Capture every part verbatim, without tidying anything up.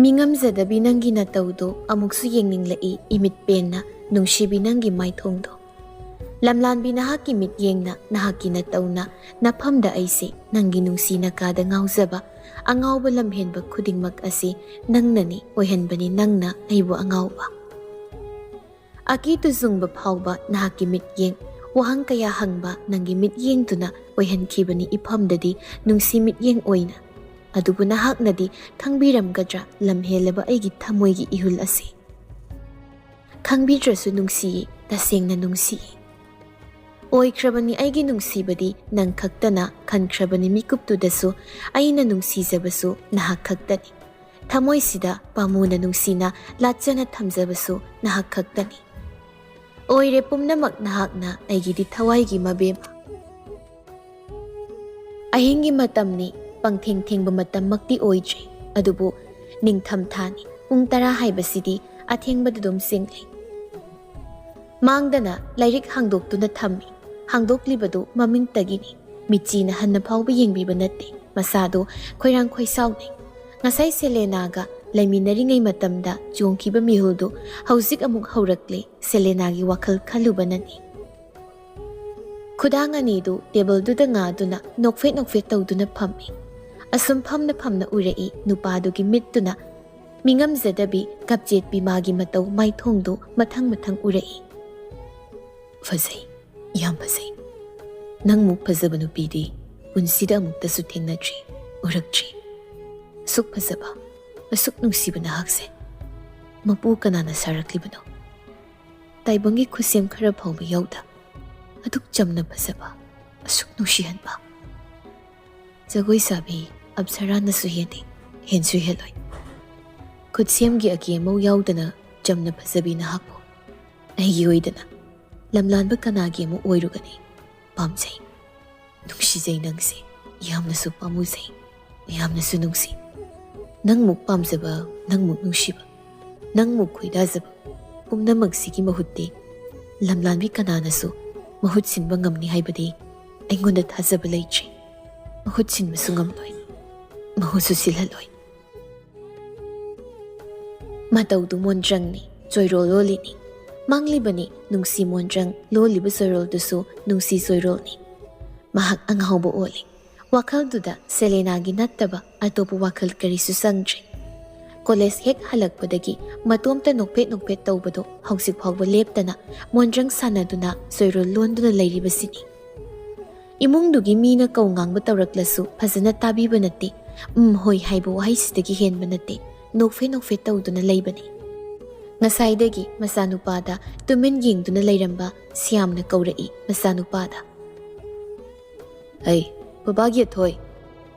ꯃꯤꯉꯝꯖꯗꯕꯤ ꯅꯪꯒꯤ ꯅꯇꯧꯗꯣ ꯑꯃꯨꯛꯁꯨ ꯌꯦꯡꯅꯤꯡꯂꯛꯏ, ꯏꯃꯤꯠ ꯄꯦꯟꯅ ꯅꯨꯡꯁꯤꯕꯤ ꯅꯪꯒꯤ ꯃꯥꯏꯊꯣꯡꯗꯣ꯫ ꯂꯝꯂꯥꯟꯕꯤ ꯅꯍꯥꯛꯀꯤ ꯃꯤꯠꯌꯦꯡꯅ, ꯅꯍꯥꯛꯀꯤ ꯅꯇꯧꯅ ꯅꯐꯝꯗ ꯑꯩꯁꯦ ꯅꯪꯒꯤ ꯅꯨꯡꯁꯤ ꯅꯀꯥꯗ ꯉꯥꯎꯖꯕ, ꯑꯉꯥꯎꯕ ꯂꯝꯍꯦꯟꯕ ꯈꯨꯗꯤꯡꯃꯛ ꯑꯁꯤ ꯅꯪꯅꯅꯤ, ꯑꯣꯏꯍꯟꯕꯅꯤ ꯅꯪꯅ ꯑꯩꯕꯨ ꯑꯉꯥꯎꯕ꯫ ꯑꯀꯤ ꯇꯨꯖꯨꯡꯕ ꯐꯥꯎꯕ ꯅꯍꯥꯛꯀꯤ ꯃꯤꯠꯌꯦꯡ, ꯋꯥꯍꯪ ꯀꯌꯥ ꯍꯪꯕ ꯅꯪꯒꯤ ꯃꯤꯠꯌꯦꯡꯗꯨꯅ ꯑꯣꯏꯍꯟꯈꯤꯕꯅꯤ ꯏꯐꯝꯗꯗꯤ ꯅꯨꯡꯁꯤ ꯃꯤꯠꯌꯦꯡ ꯑꯣꯏꯅ꯫ ꯑꯗꯨꯕꯨ ꯅꯍꯥꯛꯅꯗꯤ ꯈꯪꯕꯤꯔꯝꯒꯗ꯭ꯔꯥ ꯂꯝꯍꯦꯜꯂꯕ ꯑꯩꯒꯤ ꯊꯃꯣꯏꯒꯤ ꯏꯍꯨꯜ ꯑꯁꯤ? ꯈꯪꯕꯤꯗ꯭ꯔꯁꯨ ꯅꯨꯡꯁꯤꯌꯦ, ꯇꯁꯦꯡꯅ ꯅꯨꯡꯁꯤꯌꯦ꯫ ꯑꯣꯏꯈ꯭ꯔꯕꯅꯤ ꯑꯩꯒꯤ ꯅꯨꯡꯁꯤꯕꯗꯤ ꯅꯪ ꯈꯛꯇꯅ, ꯈꯟꯈ꯭ꯔꯕꯅꯤ ꯃꯤꯀꯨꯞꯇꯨꯗꯁꯨ ꯑꯩꯅ ꯅꯨꯡꯁꯤꯖꯕꯁꯨ ꯅꯍꯥꯛ ꯈꯛꯇꯅꯤ꯫ ꯊꯃꯣꯏꯁꯤꯗ ꯄꯥꯝꯃꯨꯅ ꯅꯨꯡꯁꯤꯅ ꯂꯥꯠꯆꯅ ꯊꯝꯖꯕꯁꯨ ꯅꯍꯥꯛ ꯈꯛꯇꯅꯤ꯫ ꯑꯣꯏꯔꯦ ꯄꯨꯝꯅꯃꯛ ꯅꯍꯥꯛꯅ ꯑꯩꯒꯤꯗꯤ ꯊꯋꯥꯏꯒꯤ ꯃꯕꯦꯝꯃ꯫ ꯑꯍꯤꯡꯒꯤ ꯃꯇꯝꯅꯤ, ꯄꯪꯊꯦꯡ ꯊꯦꯡꯕ ꯃꯇꯝꯃꯛꯇꯤ ꯑꯣꯏꯗ꯭ꯔꯤ, ꯑꯗꯨꯕꯨ ꯅꯤꯡꯊꯝꯊꯥꯅꯤ꯫ ꯄꯨꯡ ꯇꯔꯥ ꯍꯥꯏꯕꯁꯤꯗꯤ ꯑꯊꯦꯡꯕꯗ ꯑꯗꯨꯝ ꯆꯤꯡꯂꯤ꯫ ꯃꯥꯡꯗꯅ ꯂꯥꯏꯔꯤꯛ ꯍꯥꯡꯗꯣꯛꯇꯨꯅ ꯊꯝꯃꯤ꯫ ꯍꯥꯡꯗꯣꯛꯂꯤꯕꯗꯨ ꯃꯃꯤꯡꯇꯒꯤꯅꯤ꯫ ꯃꯤꯠꯆꯤꯅ ꯍꯟꯅ ꯐꯥꯎꯕ ꯌꯦꯡꯕꯤꯕ ꯅꯠꯇꯦ꯫ ꯃꯁꯥꯗꯨ ꯈꯣꯏꯔꯥꯡ ꯈꯣꯏꯁꯥꯎꯅꯩ꯫ ꯉꯁꯥꯏ ꯁꯦꯂꯦꯅꯥꯒ ꯂꯩꯃꯤꯟꯅꯔꯤꯉꯩ ꯃꯇꯝꯗ ꯆꯣꯡꯈꯤꯕ ꯃꯤꯍꯨꯜꯗꯨ ꯍꯧꯖꯤꯛ ꯑꯃꯨꯛ ꯍꯧꯔꯛꯂꯦ꯫ ꯁꯦꯂꯦꯅꯥꯒꯤ ꯋꯥꯈꯜ ꯈꯜꯂꯨꯕꯅꯅꯤ꯫ ꯈꯨꯗꯥꯡ ꯑꯅꯤꯗꯨ ꯇꯦꯕꯜꯗꯨꯗ ꯉꯥꯗꯨꯅ ꯅꯣꯛꯐꯦꯠ ꯅꯣꯛꯐꯦꯠ ꯇꯧꯗꯨꯅ ꯐꯝꯃꯤ꯫ ꯑꯁꯨꯝ ꯐꯝꯅ ꯐꯝꯅ ꯎꯔꯛꯏ ꯅꯨꯄꯥꯗꯨꯒꯤ ꯃꯤꯠꯇꯨꯅ꯫ ꯃꯤꯉꯝꯖꯗꯕꯤ ꯀꯞꯆꯦꯠꯄꯤ ꯃꯥꯒꯤ ꯃꯇꯧ ꯃꯥꯏꯊꯣꯡꯗꯨ ꯃꯊꯪ ꯃꯊꯪ ꯎꯔꯛꯏ꯫ "ꯐꯖꯩ, ꯌꯥꯝ ꯐꯖꯩ꯫ ꯅꯪꯃꯨꯛ ꯐꯖꯕ ꯅꯨꯄꯤꯗꯤ ꯄꯨꯟꯁꯤꯗ ꯑꯃꯨꯛꯇꯁꯨ ꯊꯦꯡꯅꯗ꯭ꯔꯤ, ꯎꯔꯛꯇ꯭ꯔꯤ꯫ ꯑꯁꯨꯛ ꯐꯖꯕ, ꯑꯁꯨꯛ ꯅꯨꯡꯁꯤꯕ ꯅꯍꯥꯛꯁꯦ ꯃꯄꯨ ꯀꯅꯥꯅ ꯁꯥꯔꯛꯂꯤꯕꯅꯣ? ꯇꯥꯏꯕꯪꯒꯤ ꯈꯨꯠꯁꯦꯝ ꯈꯔ ꯐꯥꯎꯕ ꯌꯥꯎꯗ ꯑꯗꯨꯛ ꯆꯝꯅ ꯐꯖꯕ, ꯑꯁꯨꯛ ꯅꯨꯡꯁꯤꯍꯟꯕ꯫ ꯖꯒꯣꯏ ꯁꯥꯕꯤ ꯑꯞꯁꯔꯥꯅꯁꯨ ꯍꯦꯟꯗꯦ, ꯍꯦꯟꯁꯨ ꯍꯦꯜꯂꯣꯏ꯫ ꯈꯨꯠꯁꯦꯝꯒꯤ ꯑꯀꯦ ꯑꯃꯧ ꯌꯥꯎꯗꯅ ꯆꯝꯅ ꯐꯖꯕꯤ ꯅꯍꯥꯛꯄꯨ ꯑꯩꯒꯤ ꯑꯣꯏꯗꯅ ꯂꯝꯂꯥꯟꯕ ꯀꯅꯥꯒꯤ ꯑꯃꯨꯛ ꯑꯣꯏꯔꯨꯒꯅꯤ? ꯄꯥꯝꯖꯩ, ꯅꯨꯡꯁꯤꯖꯩ ꯅꯪꯁꯦ, ꯌꯥꯝꯅꯁꯨ ꯄꯥꯝꯃꯨꯖꯩ, ꯌꯥꯝꯅꯁꯨ ꯅꯨꯡꯁꯤ꯫ ꯅꯪꯃꯨꯛ ꯄꯥꯝꯖꯕ, ꯅꯪꯃꯨꯛ ꯅꯨꯡꯁꯤꯕ, ꯅꯪꯃꯨꯛ ꯈꯣꯏꯗꯥꯖꯕ ꯄꯨꯝꯅꯃꯛꯁꯤꯒꯤ ꯃꯍꯨꯠꯇꯤ ꯂꯝꯂꯥꯟꯕꯤ ꯀꯅꯥꯅꯁꯨ ꯃꯍꯨꯠ ꯁꯤꯟꯕ ꯉꯝꯅꯤ ꯍꯥꯏꯕꯗꯤ ꯑꯩꯉꯣꯟꯗ ꯊꯥꯖꯕ ꯂꯩꯇ꯭ꯔꯤ꯫ ꯃꯍꯨꯠ ꯁꯤꯟꯕꯁꯨ ꯉꯝꯂꯣꯏ, ꯃꯍꯨꯠꯁꯨ ꯁꯤꯜꯍꯜꯂꯣꯏ꯫ ꯃꯇꯧꯗꯨ ꯃꯣꯟꯗ꯭ꯔꯪꯅꯤ, ꯆꯣꯏꯔꯣꯜ ꯂꯣꯜꯂꯤꯅꯤ꯫ ꯃꯥꯡꯂꯤꯕꯅꯤ ꯅꯨꯡꯁꯤ ꯃꯣꯟꯗ꯭ꯔꯪ, ꯂꯣꯜꯂꯤꯕ ꯆꯣꯏꯔꯣꯜꯗꯨꯁꯨ ꯅꯨꯡꯁꯤ ꯆꯣꯏꯔꯣꯜꯅꯤ꯫ ꯃꯍꯥꯛ ꯑꯉꯥꯎꯕ ꯑꯣꯜꯂꯤ꯫ ꯋꯥꯈꯜꯗꯨꯗ ꯁꯦꯂꯦꯅꯥꯒꯤ ꯅꯠꯇꯕ ꯑꯇꯣꯞꯄ ꯋꯥꯈꯜ ꯀꯔꯤꯁꯨ ꯆꯪꯗ꯭ꯔꯦ꯫ ꯀꯣꯂꯦꯖ ꯍꯦꯛ ꯍꯜꯂꯛꯄꯗꯒꯤ ꯃꯇꯣꯝꯇ ꯅꯣꯛꯐꯦꯠ ꯅꯣꯛꯐꯦꯠ ꯇꯧꯕꯗꯣ ꯍꯧꯖꯤꯛ ꯐꯥꯎꯕ ꯂꯦꯞꯇꯅ ꯃꯣꯟꯗ꯭ꯔꯪ ꯁꯥꯟꯅꯗꯨꯅ ꯆꯣꯏꯔꯣꯜ ꯂꯣꯟꯗꯨꯅ ꯂꯩꯔꯤꯕꯁꯤꯅꯤ꯫ ꯏꯃꯨꯡꯗꯨꯒꯤ ꯃꯤꯅ ꯀꯧ ꯉꯥꯡꯕ ꯇꯧꯔꯛꯂꯁꯨ ꯐꯖꯅ ꯇꯥꯕꯤꯕ ꯅꯠꯇꯦ꯫ "ꯎꯝ, ꯍꯣꯏ" ꯍꯥꯏꯕ ꯋꯥꯍꯩꯁꯤꯗꯒꯤ ꯍꯦꯟꯕ ꯅꯠꯇꯦ꯫ ꯅꯣꯛꯐꯦꯠ ꯅꯣꯛꯐꯦꯠ ꯇꯧꯗꯨꯅ ꯂꯩꯕꯅꯤ꯫ ꯉꯁꯥꯏꯗꯒꯤ ꯃꯆꯥꯅꯨꯄꯥꯗ ꯇꯨꯃꯤꯟ ꯌꯦꯡꯗꯨꯅ ꯂꯩꯔꯝꯕ ꯁ꯭ꯌꯥꯝꯅ ꯀꯧꯔꯛꯏ ꯃꯆꯥꯅꯨꯄꯥꯗ꯫ "ꯍꯩ, ꯕꯕꯥꯒꯤ ꯑꯊꯣꯏ!"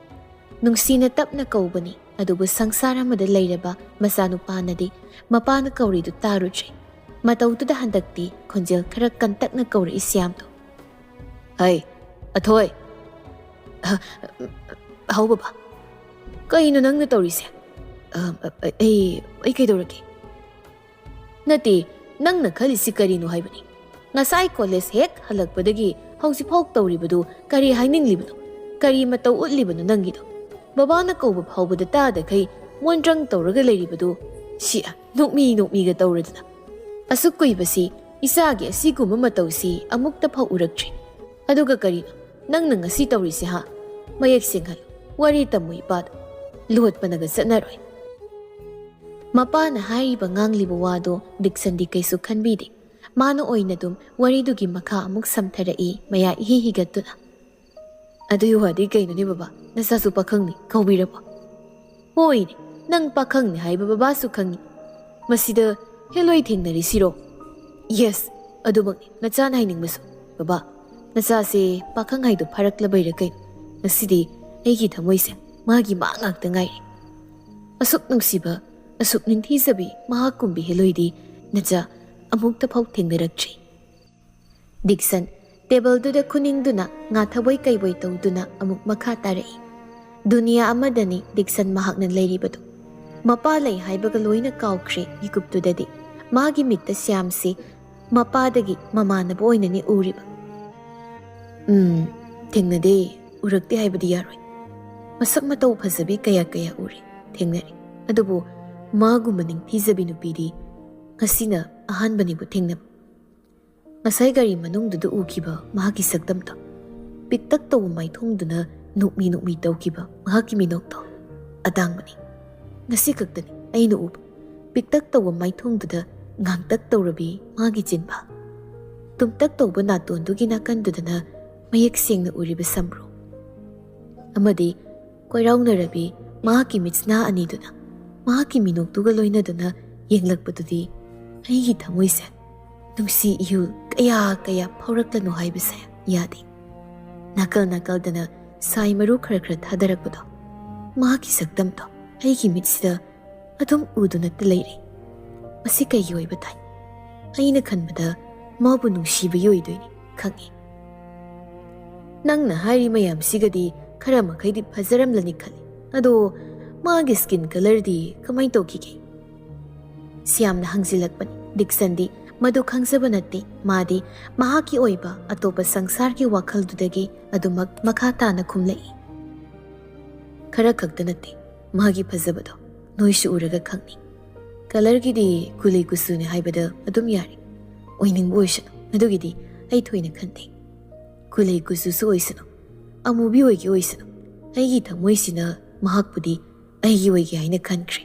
ꯅꯨꯡꯁꯤꯅ ꯇꯞꯅ ꯀꯧꯕꯅꯤ, ꯑꯗꯨꯕꯨ ꯁꯪꯁꯥꯔ ꯑꯃꯗ ꯂꯩꯔꯕ ꯃꯆꯥꯅꯨꯄꯥꯅꯗꯤ ꯃꯄꯥꯅ ꯀꯧꯔꯤꯗꯨ ꯇꯥꯔꯨꯗ꯭ꯔꯦ꯫ ꯃꯇꯧꯗꯨꯗ ꯍꯟꯗꯛꯇꯤ ꯈꯣꯟꯖꯦꯜ ꯈꯔ ꯀꯟꯇꯛꯅ ꯀꯧꯔꯛꯏ ꯁ꯭ꯌꯥꯝꯗꯨ꯫ "ꯍꯩ, ꯑꯊꯣꯏ!" "ꯑ, ꯍꯥꯎ ꯕꯕꯥ꯫ ꯀꯩꯅꯣ ꯅꯪꯅ ꯇꯧꯔꯤꯁꯦ?" "ꯑ, ꯑ, ꯑꯩ, ꯑꯩ ꯀꯩꯗꯧꯔꯒꯦ?" "ꯅꯠꯇꯦ, ꯅꯪꯅ ꯈꯜꯂꯤꯁꯤ ꯀꯔꯤꯅꯣ ꯍꯥꯏꯕꯅꯤ? ꯉꯁꯥꯏ ꯀꯣꯂꯦꯖ ꯍꯦꯛ ꯍꯜꯂꯛꯄꯗꯒꯤ ꯍꯧꯖꯤꯛꯐꯥꯎ ꯇꯧꯔꯤꯕꯗꯨ ꯀꯔꯤ ꯍꯥꯏꯅꯤꯡꯂꯤꯕꯅꯣ? ꯀꯔꯤ ꯃꯇꯧ ꯎꯠꯂꯤꯕꯅꯣ ꯅꯪꯒꯤꯗꯣ? ꯕꯕꯥꯅ ꯀꯧꯕ ꯐꯥꯎꯕꯗ ꯇꯥꯗꯈꯩ ꯃꯣꯟꯗ꯭ꯔꯪ ꯇꯧꯔꯒ ꯂꯩꯔꯤꯕꯗꯨ, ꯁꯤ ꯅꯣꯛꯃꯤ ꯅꯣꯛꯃꯤꯒ ꯇꯧꯔꯗꯅ꯫ ꯑꯁꯨꯛ ꯀꯨꯏꯕꯁꯤ ꯏꯆꯥꯒꯤ ꯑꯁꯤꯒꯨꯝꯕ ꯃꯇꯧꯁꯤ ꯑꯃꯨꯛꯇ ꯐꯥꯎ ꯎꯔꯛꯇ꯭ꯔꯤ꯫ ꯑꯗꯨꯒ ꯀꯔꯤꯅꯣ ꯅꯪꯅ ꯉꯁꯤ ꯇꯧꯔꯤꯁꯦ, ꯍꯥ? ꯃꯌꯦꯛ ꯁꯦꯡꯍꯜꯂꯨ, ꯋꯥꯔꯤ ꯇꯝꯃꯨ ꯏꯄꯥꯗ꯫ ꯂꯣꯠꯄꯅꯒ ꯆꯠꯅꯔꯣꯏ꯫" ꯃꯄꯥꯅ ꯍꯥꯏꯔꯤꯕ ꯉꯥꯡꯂꯤꯕ ꯋꯥꯗꯣ ꯗꯤꯛꯁꯟꯗꯤ ꯀꯩꯁꯨ ꯈꯟꯕꯤꯗꯦ꯫ ꯃꯥꯅ ꯑꯣꯏꯅ ꯑꯗꯨꯝ ꯋꯥꯔꯤꯗꯨꯒꯤ ꯃꯈꯥ ꯑꯃꯨꯛ ꯁꯝꯊꯔꯛꯏ, ꯃꯌꯥ ꯏꯍꯤ ꯍꯤꯒꯠꯇꯨꯅ꯫ "ꯑꯗꯨꯒꯤ ꯋꯥꯗꯤ ꯀꯩꯅꯣꯅꯦ ꯕꯕꯥ? ꯅꯆꯥꯁꯨ ꯄꯥꯈꯪꯅꯤ, ꯀꯧꯕꯤꯔꯕꯣ?" "ꯍꯣꯏꯅꯦ, ꯅꯪ ꯄꯥꯈꯪꯅꯤ ꯍꯥꯏꯕ ꯕꯕꯥꯁꯨ ꯈꯪꯉꯤ꯫ ꯃꯁꯤꯗ ꯍꯦꯂꯣꯏ ꯊꯦꯡꯅꯔꯤꯁꯤꯔꯣ?" "ꯌꯦꯁ, ꯑꯗꯨꯃꯛꯅꯤ ꯅꯆꯥꯅ ꯍꯥꯏꯅꯤꯡꯕꯁꯨ꯫ ꯕꯕꯥ, ꯅꯆꯥꯁꯦ ꯄꯥꯈꯪ ꯍꯥꯏꯗꯣ ꯐꯥꯔꯛꯂꯕꯩꯔ ꯀꯩꯅꯣ? ꯉꯁꯤꯗꯤ ꯑꯩꯒꯤ ꯊꯃꯣꯏꯁꯦ ꯃꯥꯒꯤ ꯃꯥ ꯉꯥꯛꯇ ꯉꯥꯏꯔꯦ꯫ ꯑꯁꯨꯛ ꯅꯨꯡꯁꯤꯕ, ꯑꯁꯨꯛ ꯅꯤꯡꯊꯤꯖꯕꯤ ꯃꯍꯥꯛꯀꯨꯝꯕꯤ ꯍꯦꯂꯣꯏꯗꯤ ꯅꯆꯥ ꯑꯃꯨꯛꯇ ꯐꯥꯎ ꯊꯦꯡꯅꯔꯛꯇ꯭ꯔꯤ꯫" ꯗꯤꯛꯁꯟ ꯇꯦꯕꯜꯗꯨꯗ ꯈꯨꯅꯤꯡꯗꯨꯅ ꯉꯥ ꯊꯕꯣꯏ ꯀꯩꯕꯣꯏ ꯇꯧꯗꯨꯅ ꯑꯃꯨꯛ ꯃꯈꯥ ꯇꯥꯔꯛꯏ꯫ ꯗꯨꯅꯤꯌꯥ ꯑꯃꯗꯅꯤ ꯗꯤꯛꯁꯟ ꯃꯍꯥꯛꯅ ꯂꯩꯔꯤꯕꯗꯨ꯫ ꯃꯄꯥ ꯂꯩ ꯍꯥꯏꯕꯒ ꯂꯣꯏꯅ ꯀꯥꯎꯈ꯭ꯔꯦ ꯃꯤꯀꯨꯞꯇꯨꯗꯗꯤ꯫ ꯃꯥꯒꯤ ꯃꯤꯠꯇ ꯁ꯭ꯌꯥꯝꯁꯤ ꯃꯄꯥꯗꯒꯤ ꯃꯃꯥꯟꯅꯕ ꯑꯣꯏꯅꯅꯤ ꯎꯔꯤꯕ꯫ ꯎꯝ, ꯊꯦꯡꯅꯗꯦ, ꯎꯔꯛꯇꯦ ꯍꯥꯏꯕꯗꯤ ꯌꯥꯔꯣꯏ꯫ ꯃꯁꯛ ꯃꯇꯧ ꯐꯖꯕꯤ ꯀꯌꯥ ꯀꯌꯥ ꯎꯔꯦ, ꯊꯦꯡꯅꯔꯦ꯫ ꯑꯗꯨꯕꯨ ꯃꯥꯒꯨꯝꯕ ꯅꯤꯡꯊꯤꯖꯕꯤ ꯅꯨꯄꯤꯗꯤ ꯉꯁꯤꯅ ꯑꯍꯥꯟꯕꯅꯤꯕꯨ ꯊꯦꯡꯅꯕ꯫ ꯉꯁꯥꯏ ꯒꯥꯔꯤ ꯃꯅꯨꯡꯗꯨꯗ ꯎꯈꯤꯕ ꯃꯍꯥꯛꯀꯤ ꯁꯛꯇꯝꯗꯣ, ꯄꯤꯛꯇꯛ ꯇꯧꯕ ꯃꯥꯏꯊꯣꯡꯗꯨꯅ ꯅꯣꯛꯃꯤ ꯅꯣꯛꯃꯤ ꯇꯧꯈꯤꯕ ꯃꯍꯥꯛꯀꯤ ꯃꯤꯅꯣꯛꯇꯣ ꯑꯇꯥꯡꯕꯅꯤ꯫ ꯉꯁꯤ ꯈꯛꯇꯅꯤ ꯑꯩꯅ ꯎꯕ ꯄꯤꯛꯇꯛ ꯇꯧꯕ ꯃꯥꯏꯊꯣꯡꯗꯨꯗ ꯉꯥꯡꯇꯛ ꯇꯧꯔꯕꯤ ꯃꯥꯒꯤ ꯆꯤꯟꯕꯥꯜ꯫ ꯇꯨꯝꯇꯛ ꯇꯧꯕ ꯅꯥꯇꯣꯟꯗꯨꯒꯤ ꯅꯥꯀꯟꯗꯨꯗꯅ ꯃꯌꯦꯛ ꯁꯦꯡꯅ ꯎꯔꯤꯕ ꯁꯝꯕ꯭ꯔꯨ ꯑꯃꯗꯤ ꯀꯣꯏꯔꯥꯎꯅꯔꯕꯤ ꯃꯍꯥꯛꯀꯤ ꯃꯤꯠꯁꯅꯥ ꯑꯅꯤꯗꯨꯅ ꯃꯍꯥꯛꯀꯤ ꯃꯤꯅꯣꯛꯇꯨꯒ ꯂꯣꯏꯅꯗꯨꯅ ꯌꯦꯡꯂꯛꯄꯗꯨꯗꯤ ꯑꯩꯒꯤ ꯊꯃꯣꯏꯁꯦ ꯅꯨꯡꯁꯤ ꯏꯍꯨꯜ ꯀꯌꯥ ꯀꯌꯥ ꯐꯥꯎꯔꯛꯂꯅꯨ ꯍꯥꯏꯕꯁꯦ ꯌꯥꯗꯦ꯫ ꯅꯥꯀꯜ ꯅꯥꯀꯜꯗꯅ ꯁꯥꯏ ꯃꯔꯨ ꯈꯔ ꯈꯔ ꯊꯥꯗꯔꯛꯄꯗꯣ, ꯃꯍꯥꯛꯀꯤ ꯁꯛꯇꯝꯗꯣ ꯑꯩꯒꯤ ꯃꯤꯠꯁꯤꯗ ꯑꯗꯨꯝ ꯎꯗꯨꯅꯇ ꯂꯩꯔꯦ꯫ ꯃꯁꯤ ꯀꯩꯒꯤ ꯑꯣꯏꯕ ꯇꯥꯏ? ꯑꯩꯅ ꯈꯟꯕꯗ ꯃꯥꯕꯨ ꯅꯨꯡꯁꯤꯕꯒꯤ ꯑꯣꯏꯗꯣꯏꯅꯤ ꯈꯪꯉꯦ꯫ ꯅꯪꯅ ꯍꯥꯏꯔꯤ ꯃꯌꯥꯝꯁꯤꯒꯗꯤ ꯈꯔ ꯃꯈꯩꯗꯤ ꯐꯖꯔꯝꯂꯅꯤ ꯈꯜꯂꯤ꯫ ꯑꯗꯣ ꯃꯥꯒꯤ skin colourꯗꯤ ꯀꯃꯥꯏ ꯇꯧꯈꯤꯒꯦ? ꯁ꯭ꯌꯥꯝꯅ ꯍꯪꯖꯤꯜꯂꯛꯄꯅꯤ꯫ ꯗꯤꯛꯁꯟꯗꯤ ꯃꯗꯨ ꯈꯪꯖꯕ ꯅꯠꯇꯦ꯫ ꯃꯥꯗꯤ ꯃꯍꯥꯛꯀꯤ ꯑꯣꯏꯕ ꯑꯇꯣꯞꯄ ꯁꯪꯁꯥꯔꯒꯤ ꯋꯥꯈꯜꯗꯨꯗꯒꯤ ꯑꯗꯨꯃꯛ ꯃꯈꯥ ꯇꯥꯅ ꯈꯨꯝꯂꯛꯏ꯫ ꯈꯔ ꯈꯛꯇ ꯅꯠꯇꯦ, ꯃꯥꯒꯤ ꯐꯖꯕꯗꯣ ꯅꯣꯏꯁꯨ ꯎꯔꯒ ꯈꯪꯅꯤ꯫ Colourꯒꯤꯗꯤ ꯀꯨꯂꯩ ꯀꯨꯆꯨꯅꯤ ꯍꯥꯏꯕꯗ ꯑꯗꯨꯝ ꯌꯥꯔꯦ꯫ ꯑꯣꯏꯅꯤꯡꯕ ꯑꯣꯏꯁꯅꯨ, ꯑꯗꯨꯒꯤꯗꯤ ꯑꯩ ꯊꯣꯏꯅ ꯈꯟꯗꯦ꯫ ꯀꯨꯂꯩ ꯀꯨꯆꯨꯁꯨ ꯑꯣꯏꯁꯅꯨ, ꯑꯃꯨꯕꯤ ꯑꯣꯏꯒꯦ ꯑꯣꯏꯁꯅꯨ, ꯑꯩꯒꯤ ꯊꯃꯣꯏꯁꯤꯅ ꯃꯍꯥꯛꯄꯨꯗꯤ ꯑꯩꯒꯤ ꯑꯣꯏꯒꯦ ꯍꯥꯏꯅ ꯈꯟꯈ꯭ꯔꯦ꯫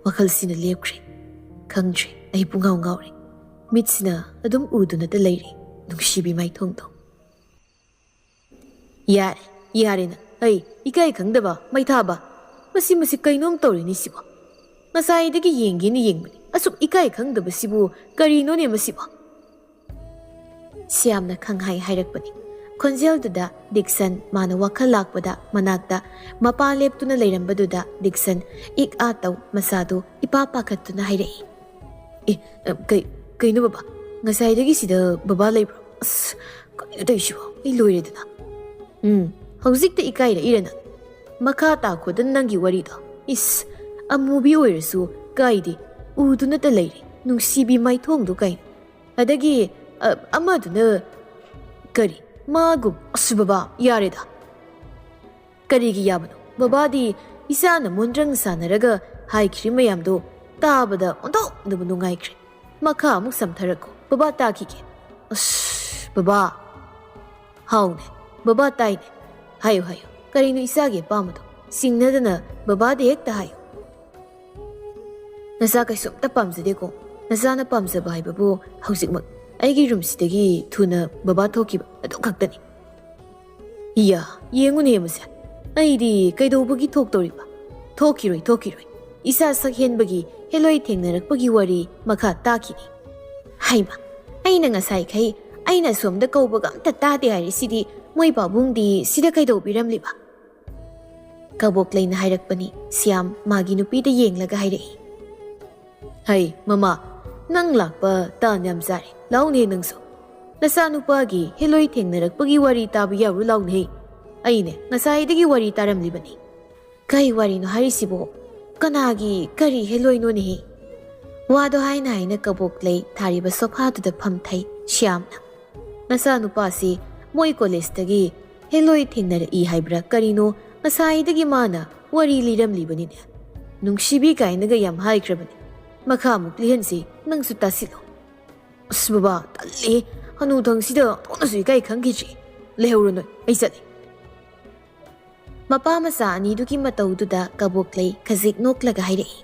ꯋꯥꯈꯜꯁꯤꯅ ꯂꯦꯞꯈ꯭ꯔꯦ꯫ ꯈꯪꯗ꯭ꯔꯦ, ꯑꯩ ꯄꯨꯡꯉꯥꯎ ꯉꯥꯎꯔꯦ꯫ ꯃꯤꯠꯁꯤꯅ ꯑꯗꯨꯝ ꯎꯗꯨꯅꯇ ꯂꯩꯔꯦ ꯅꯨꯡꯁꯤꯕꯤ ꯃꯥꯏꯊꯣꯡꯗꯣ꯫ ꯌꯥꯔꯦ, ꯌꯥꯔꯦ ꯅꯪ꯫ ꯑꯩ ꯏꯀꯥꯏ ꯈꯪꯗꯕ, ꯃꯩꯊꯥꯕ꯫ ꯃꯁꯤ, ꯃꯁꯤ ꯀꯩꯅꯣꯝ ꯇꯧꯔꯤꯅꯤ ꯁꯤꯕꯣ꯫ ꯉꯁꯥꯏꯗꯒꯤ ꯌꯦꯡꯒꯦꯅ ꯌꯦꯡꯕꯅꯤ꯫ ꯑꯁꯨꯛ ꯏꯀꯥꯏ ꯈꯪꯗꯕꯁꯤꯕꯨ ꯀꯔꯤꯅꯣꯅꯦ ꯃꯁꯤꯕꯣ? ꯁ꯭ꯌꯥꯝꯅ ꯈꯪꯍꯥꯏ ꯍꯥꯏꯔꯛꯄꯅꯤ꯫ ꯈꯣꯟꯖꯦꯜꯗꯨꯗ ꯗꯤꯛꯁꯟ ꯃꯥꯅ ꯋꯥꯈꯜ ꯂꯥꯛꯄꯗ ꯃꯅꯥꯛꯇ ꯃꯄꯥ ꯂꯦꯞꯇꯨꯅ ꯂꯩꯔꯝꯕꯗꯨꯗ ꯗꯤꯛꯁꯟ ꯏꯛ ꯑꯥ ꯇꯧ ꯃꯁꯥꯗꯨ ꯏꯄꯥ ꯄꯥꯈꯠꯇꯨꯅ ꯍꯥꯏꯔꯛꯏ꯫ ꯑꯦ, ꯑ, ꯀꯩ-, ꯀꯩꯅꯣ ꯕꯕꯥ? ꯉꯁꯥꯏꯗꯒꯤ ꯁꯤꯗ ꯕꯕꯥ ꯂꯩꯕ꯭ꯔꯣ? ꯑꯁ, ꯀꯔꯤꯅꯣ ꯇꯧꯔꯤꯁꯤꯕꯣ? ꯑꯩ ꯂꯣꯏꯔꯦꯗꯅ꯫ ꯎꯝ, ꯍꯧꯖꯤꯛꯇ ꯏꯀꯥꯏꯔꯛꯏꯔ ꯅꯪ? ꯃꯈꯥ ꯇꯥꯈꯣꯗ ꯅꯪꯒꯤ ꯋꯥꯔꯤꯗꯣ꯫ ꯏꯁ, ꯑꯃꯨꯕꯤ ꯑꯣꯏꯔꯁꯨ ꯀꯥꯏꯗꯦ, ꯎꯗꯨꯅꯇ ꯂꯩꯔꯦ꯫ ꯅꯨꯡꯁꯤꯕꯤ ꯃꯥꯏꯊꯣꯡꯗꯣ ꯀꯩꯅꯣ? ꯑꯗꯒꯤ, ꯑ, ꯑꯃꯗꯨꯅ ꯀꯔꯤ? ꯃꯥꯒꯨꯝ-, ꯑꯁ ꯕꯕꯥ, ꯌꯥꯔꯦꯗ꯫ ꯀꯔꯤꯒꯤ ꯌꯥꯕꯅꯣ? ꯕꯕꯥꯗꯤ ꯏꯆꯥꯅ ꯃꯣꯟꯗ꯭ꯔꯪ ꯁꯥꯟꯅꯔꯒ ꯍꯥꯏꯈ꯭ꯔꯤ ꯃꯌꯥꯝꯗꯣ ꯇꯥꯕꯗ ꯑꯣꯟꯊꯣꯛꯅꯕ ꯅꯨꯡꯉꯥꯏꯈ꯭ꯔꯦ꯫ "ꯃꯈꯥ ꯑꯃꯨꯛ ꯁꯝꯊꯔꯛꯈꯣ, ꯕꯕꯥ ꯇꯥꯈꯤꯒꯦ꯫" "ꯑꯁ, ꯕꯕꯥ!" "ꯍꯥꯎꯅꯦ, ꯕꯕꯥ ꯇꯥꯏꯅꯦ꯫ ꯍꯥꯏꯌꯨ, ꯍꯥꯏꯌꯨ, ꯀꯔꯤꯅꯣ ꯏꯆꯥꯒꯤ ꯑꯄꯥꯝꯕꯗꯣ? ꯆꯤꯡꯅꯗꯅ ꯕꯕꯥꯗ ꯍꯦꯛꯇ ꯍꯥꯏꯌꯨ꯫" "ꯅꯆꯥ ꯀꯩꯁꯨꯝꯇ ꯄꯥꯝꯖꯗꯦꯀꯣ꯫ ꯅꯆꯥꯅ ꯄꯥꯝꯖꯕ ꯍꯥꯏꯕꯕꯨ ꯍꯧꯖꯤꯛꯃꯛ ꯑꯩꯒꯤ ꯔꯨꯝꯁꯤꯗꯒꯤ ꯊꯨꯅ ꯕꯕꯥ ꯊꯣꯛꯈꯤꯕ ꯑꯗꯨ ꯈꯛꯇꯅꯤ꯫" "ꯏꯌꯥ, ꯌꯦꯡꯉꯨꯅꯦ ꯃꯁꯦ꯫ ꯑꯩꯗꯤ ꯀꯩꯗꯧꯕꯒꯤ ꯊꯣꯛꯇꯧꯔꯤꯕ? ꯊꯣꯛꯈꯤꯔꯣꯏ, ꯊꯣꯛꯈꯤꯔꯣꯏ꯫ ꯏꯆꯥ ꯁꯛ ꯍꯦꯟꯕꯒꯤ ꯍꯦꯂꯣꯏ ꯊꯦꯡꯅꯔꯛꯄꯒꯤ ꯋꯥꯔꯤ ꯃꯈꯥ ꯇꯥꯈꯤꯅꯤ꯫" "ꯍꯩꯃ, ꯑꯩꯅ ꯉꯁꯥꯏꯈꯩ ꯑꯩꯅ ꯁꯣꯝꯗ ꯀꯧꯕꯒ ꯑꯝꯇ ꯇꯥꯗꯦ ꯍꯥꯏꯔꯤꯁꯤꯗꯤ, ꯃꯣꯏ ꯄꯥꯕꯨꯡꯗꯤ ꯁꯤꯗ ꯀꯩꯗꯧꯕꯤꯔꯝꯂꯤꯕ?" ꯀꯕꯣꯛꯂꯩꯅ ꯍꯥꯏꯔꯛꯄꯅꯤ꯫ ꯁ꯭ꯌꯥꯝ ꯃꯥꯒꯤ ꯅꯨꯄꯤꯗ ꯌꯦꯡꯂꯒ ꯍꯥꯏꯔꯛꯏ꯫ "ꯍꯩ, ꯃꯃꯥ, ꯅꯪ ꯂꯥꯛꯄ ꯇꯥꯟ ꯌꯥꯝ ꯆꯥꯔꯦ꯫ ꯂꯥꯎꯅꯦ ꯅꯪꯁꯨ꯫ ꯅꯆꯥꯅꯨꯄꯥꯒꯤ ꯍꯦꯂꯣꯏ ꯊꯦꯡꯅꯔꯛꯄꯒꯤ ꯋꯥꯔꯤ ꯇꯥꯕ ꯌꯥꯎꯔꯨ ꯂꯥꯎꯅꯦ꯫ ꯑꯩꯅꯦ ꯉꯁꯥꯏꯗꯒꯤ ꯋꯥꯔꯤ ꯇꯥꯔꯝꯂꯤꯕꯅꯤ꯫" "ꯀꯩ ꯋꯥꯔꯤꯅꯣ ꯍꯥꯏꯔꯤꯁꯤꯕꯣ? ꯀꯅꯥꯒꯤ ꯀꯔꯤ ꯍꯦꯂꯣꯏꯅꯣꯅꯦꯍꯦ?" ꯋꯥꯗꯣ ꯍꯥꯏꯅ ꯍꯥꯏꯅ ꯀꯕꯣꯛꯂꯩ ꯊꯥꯔꯤꯕ ꯁꯣꯐꯥꯗꯨꯗ ꯐꯝꯊꯩ ꯁ꯭ꯌꯥꯝꯅ꯫ "ꯅꯆꯥꯅꯨꯄꯥꯁꯤ ꯃꯣꯏ ꯀꯣꯂꯦꯖꯇꯒꯤ ꯍꯦꯂꯣꯏ ꯊꯦꯡꯅꯔꯛꯏ ꯍꯥꯏꯕ꯭ꯔꯥ ꯀꯔꯤꯅꯣ, ꯉꯁꯥꯏꯗꯒꯤ ꯃꯥꯅ ꯋꯥꯔꯤ ꯂꯤꯔꯝꯂꯤꯕꯅꯤꯅꯦ꯫ ꯅꯨꯡꯁꯤꯕꯤ ꯀꯥꯏꯅꯒ ꯌꯥꯝ ꯍꯥꯏꯈ꯭ꯔꯕꯅꯤ꯫ ꯃꯈꯥ ꯑꯃꯨꯛ ꯂꯤꯍꯟꯁꯤ, ꯅꯪꯁꯨ ꯇꯥꯁꯤꯜꯂꯣ꯫" "ꯑꯁ ꯕꯕꯥ, ꯇꯜꯂꯦ꯫ ꯍꯅꯨꯊꯪꯁꯤꯗ ꯑꯣꯟꯊꯣꯛꯅꯁꯨ ꯏꯀꯥꯏ ꯈꯪꯈꯤꯗ꯭ꯔꯦ꯫ ꯂꯩꯍꯧꯔꯣ ꯅꯣꯏ, ꯑꯩ ꯆꯠꯂꯦ꯫" ꯃꯄꯥ ꯃꯆꯥ ꯑꯅꯤꯗꯨꯒꯤ ꯃꯇꯧꯗꯨꯗ ꯀꯕꯣꯛꯂꯩ ꯈꯖꯤꯛ ꯅꯣꯛꯂꯒ ꯍꯥꯏꯔꯛꯏ꯫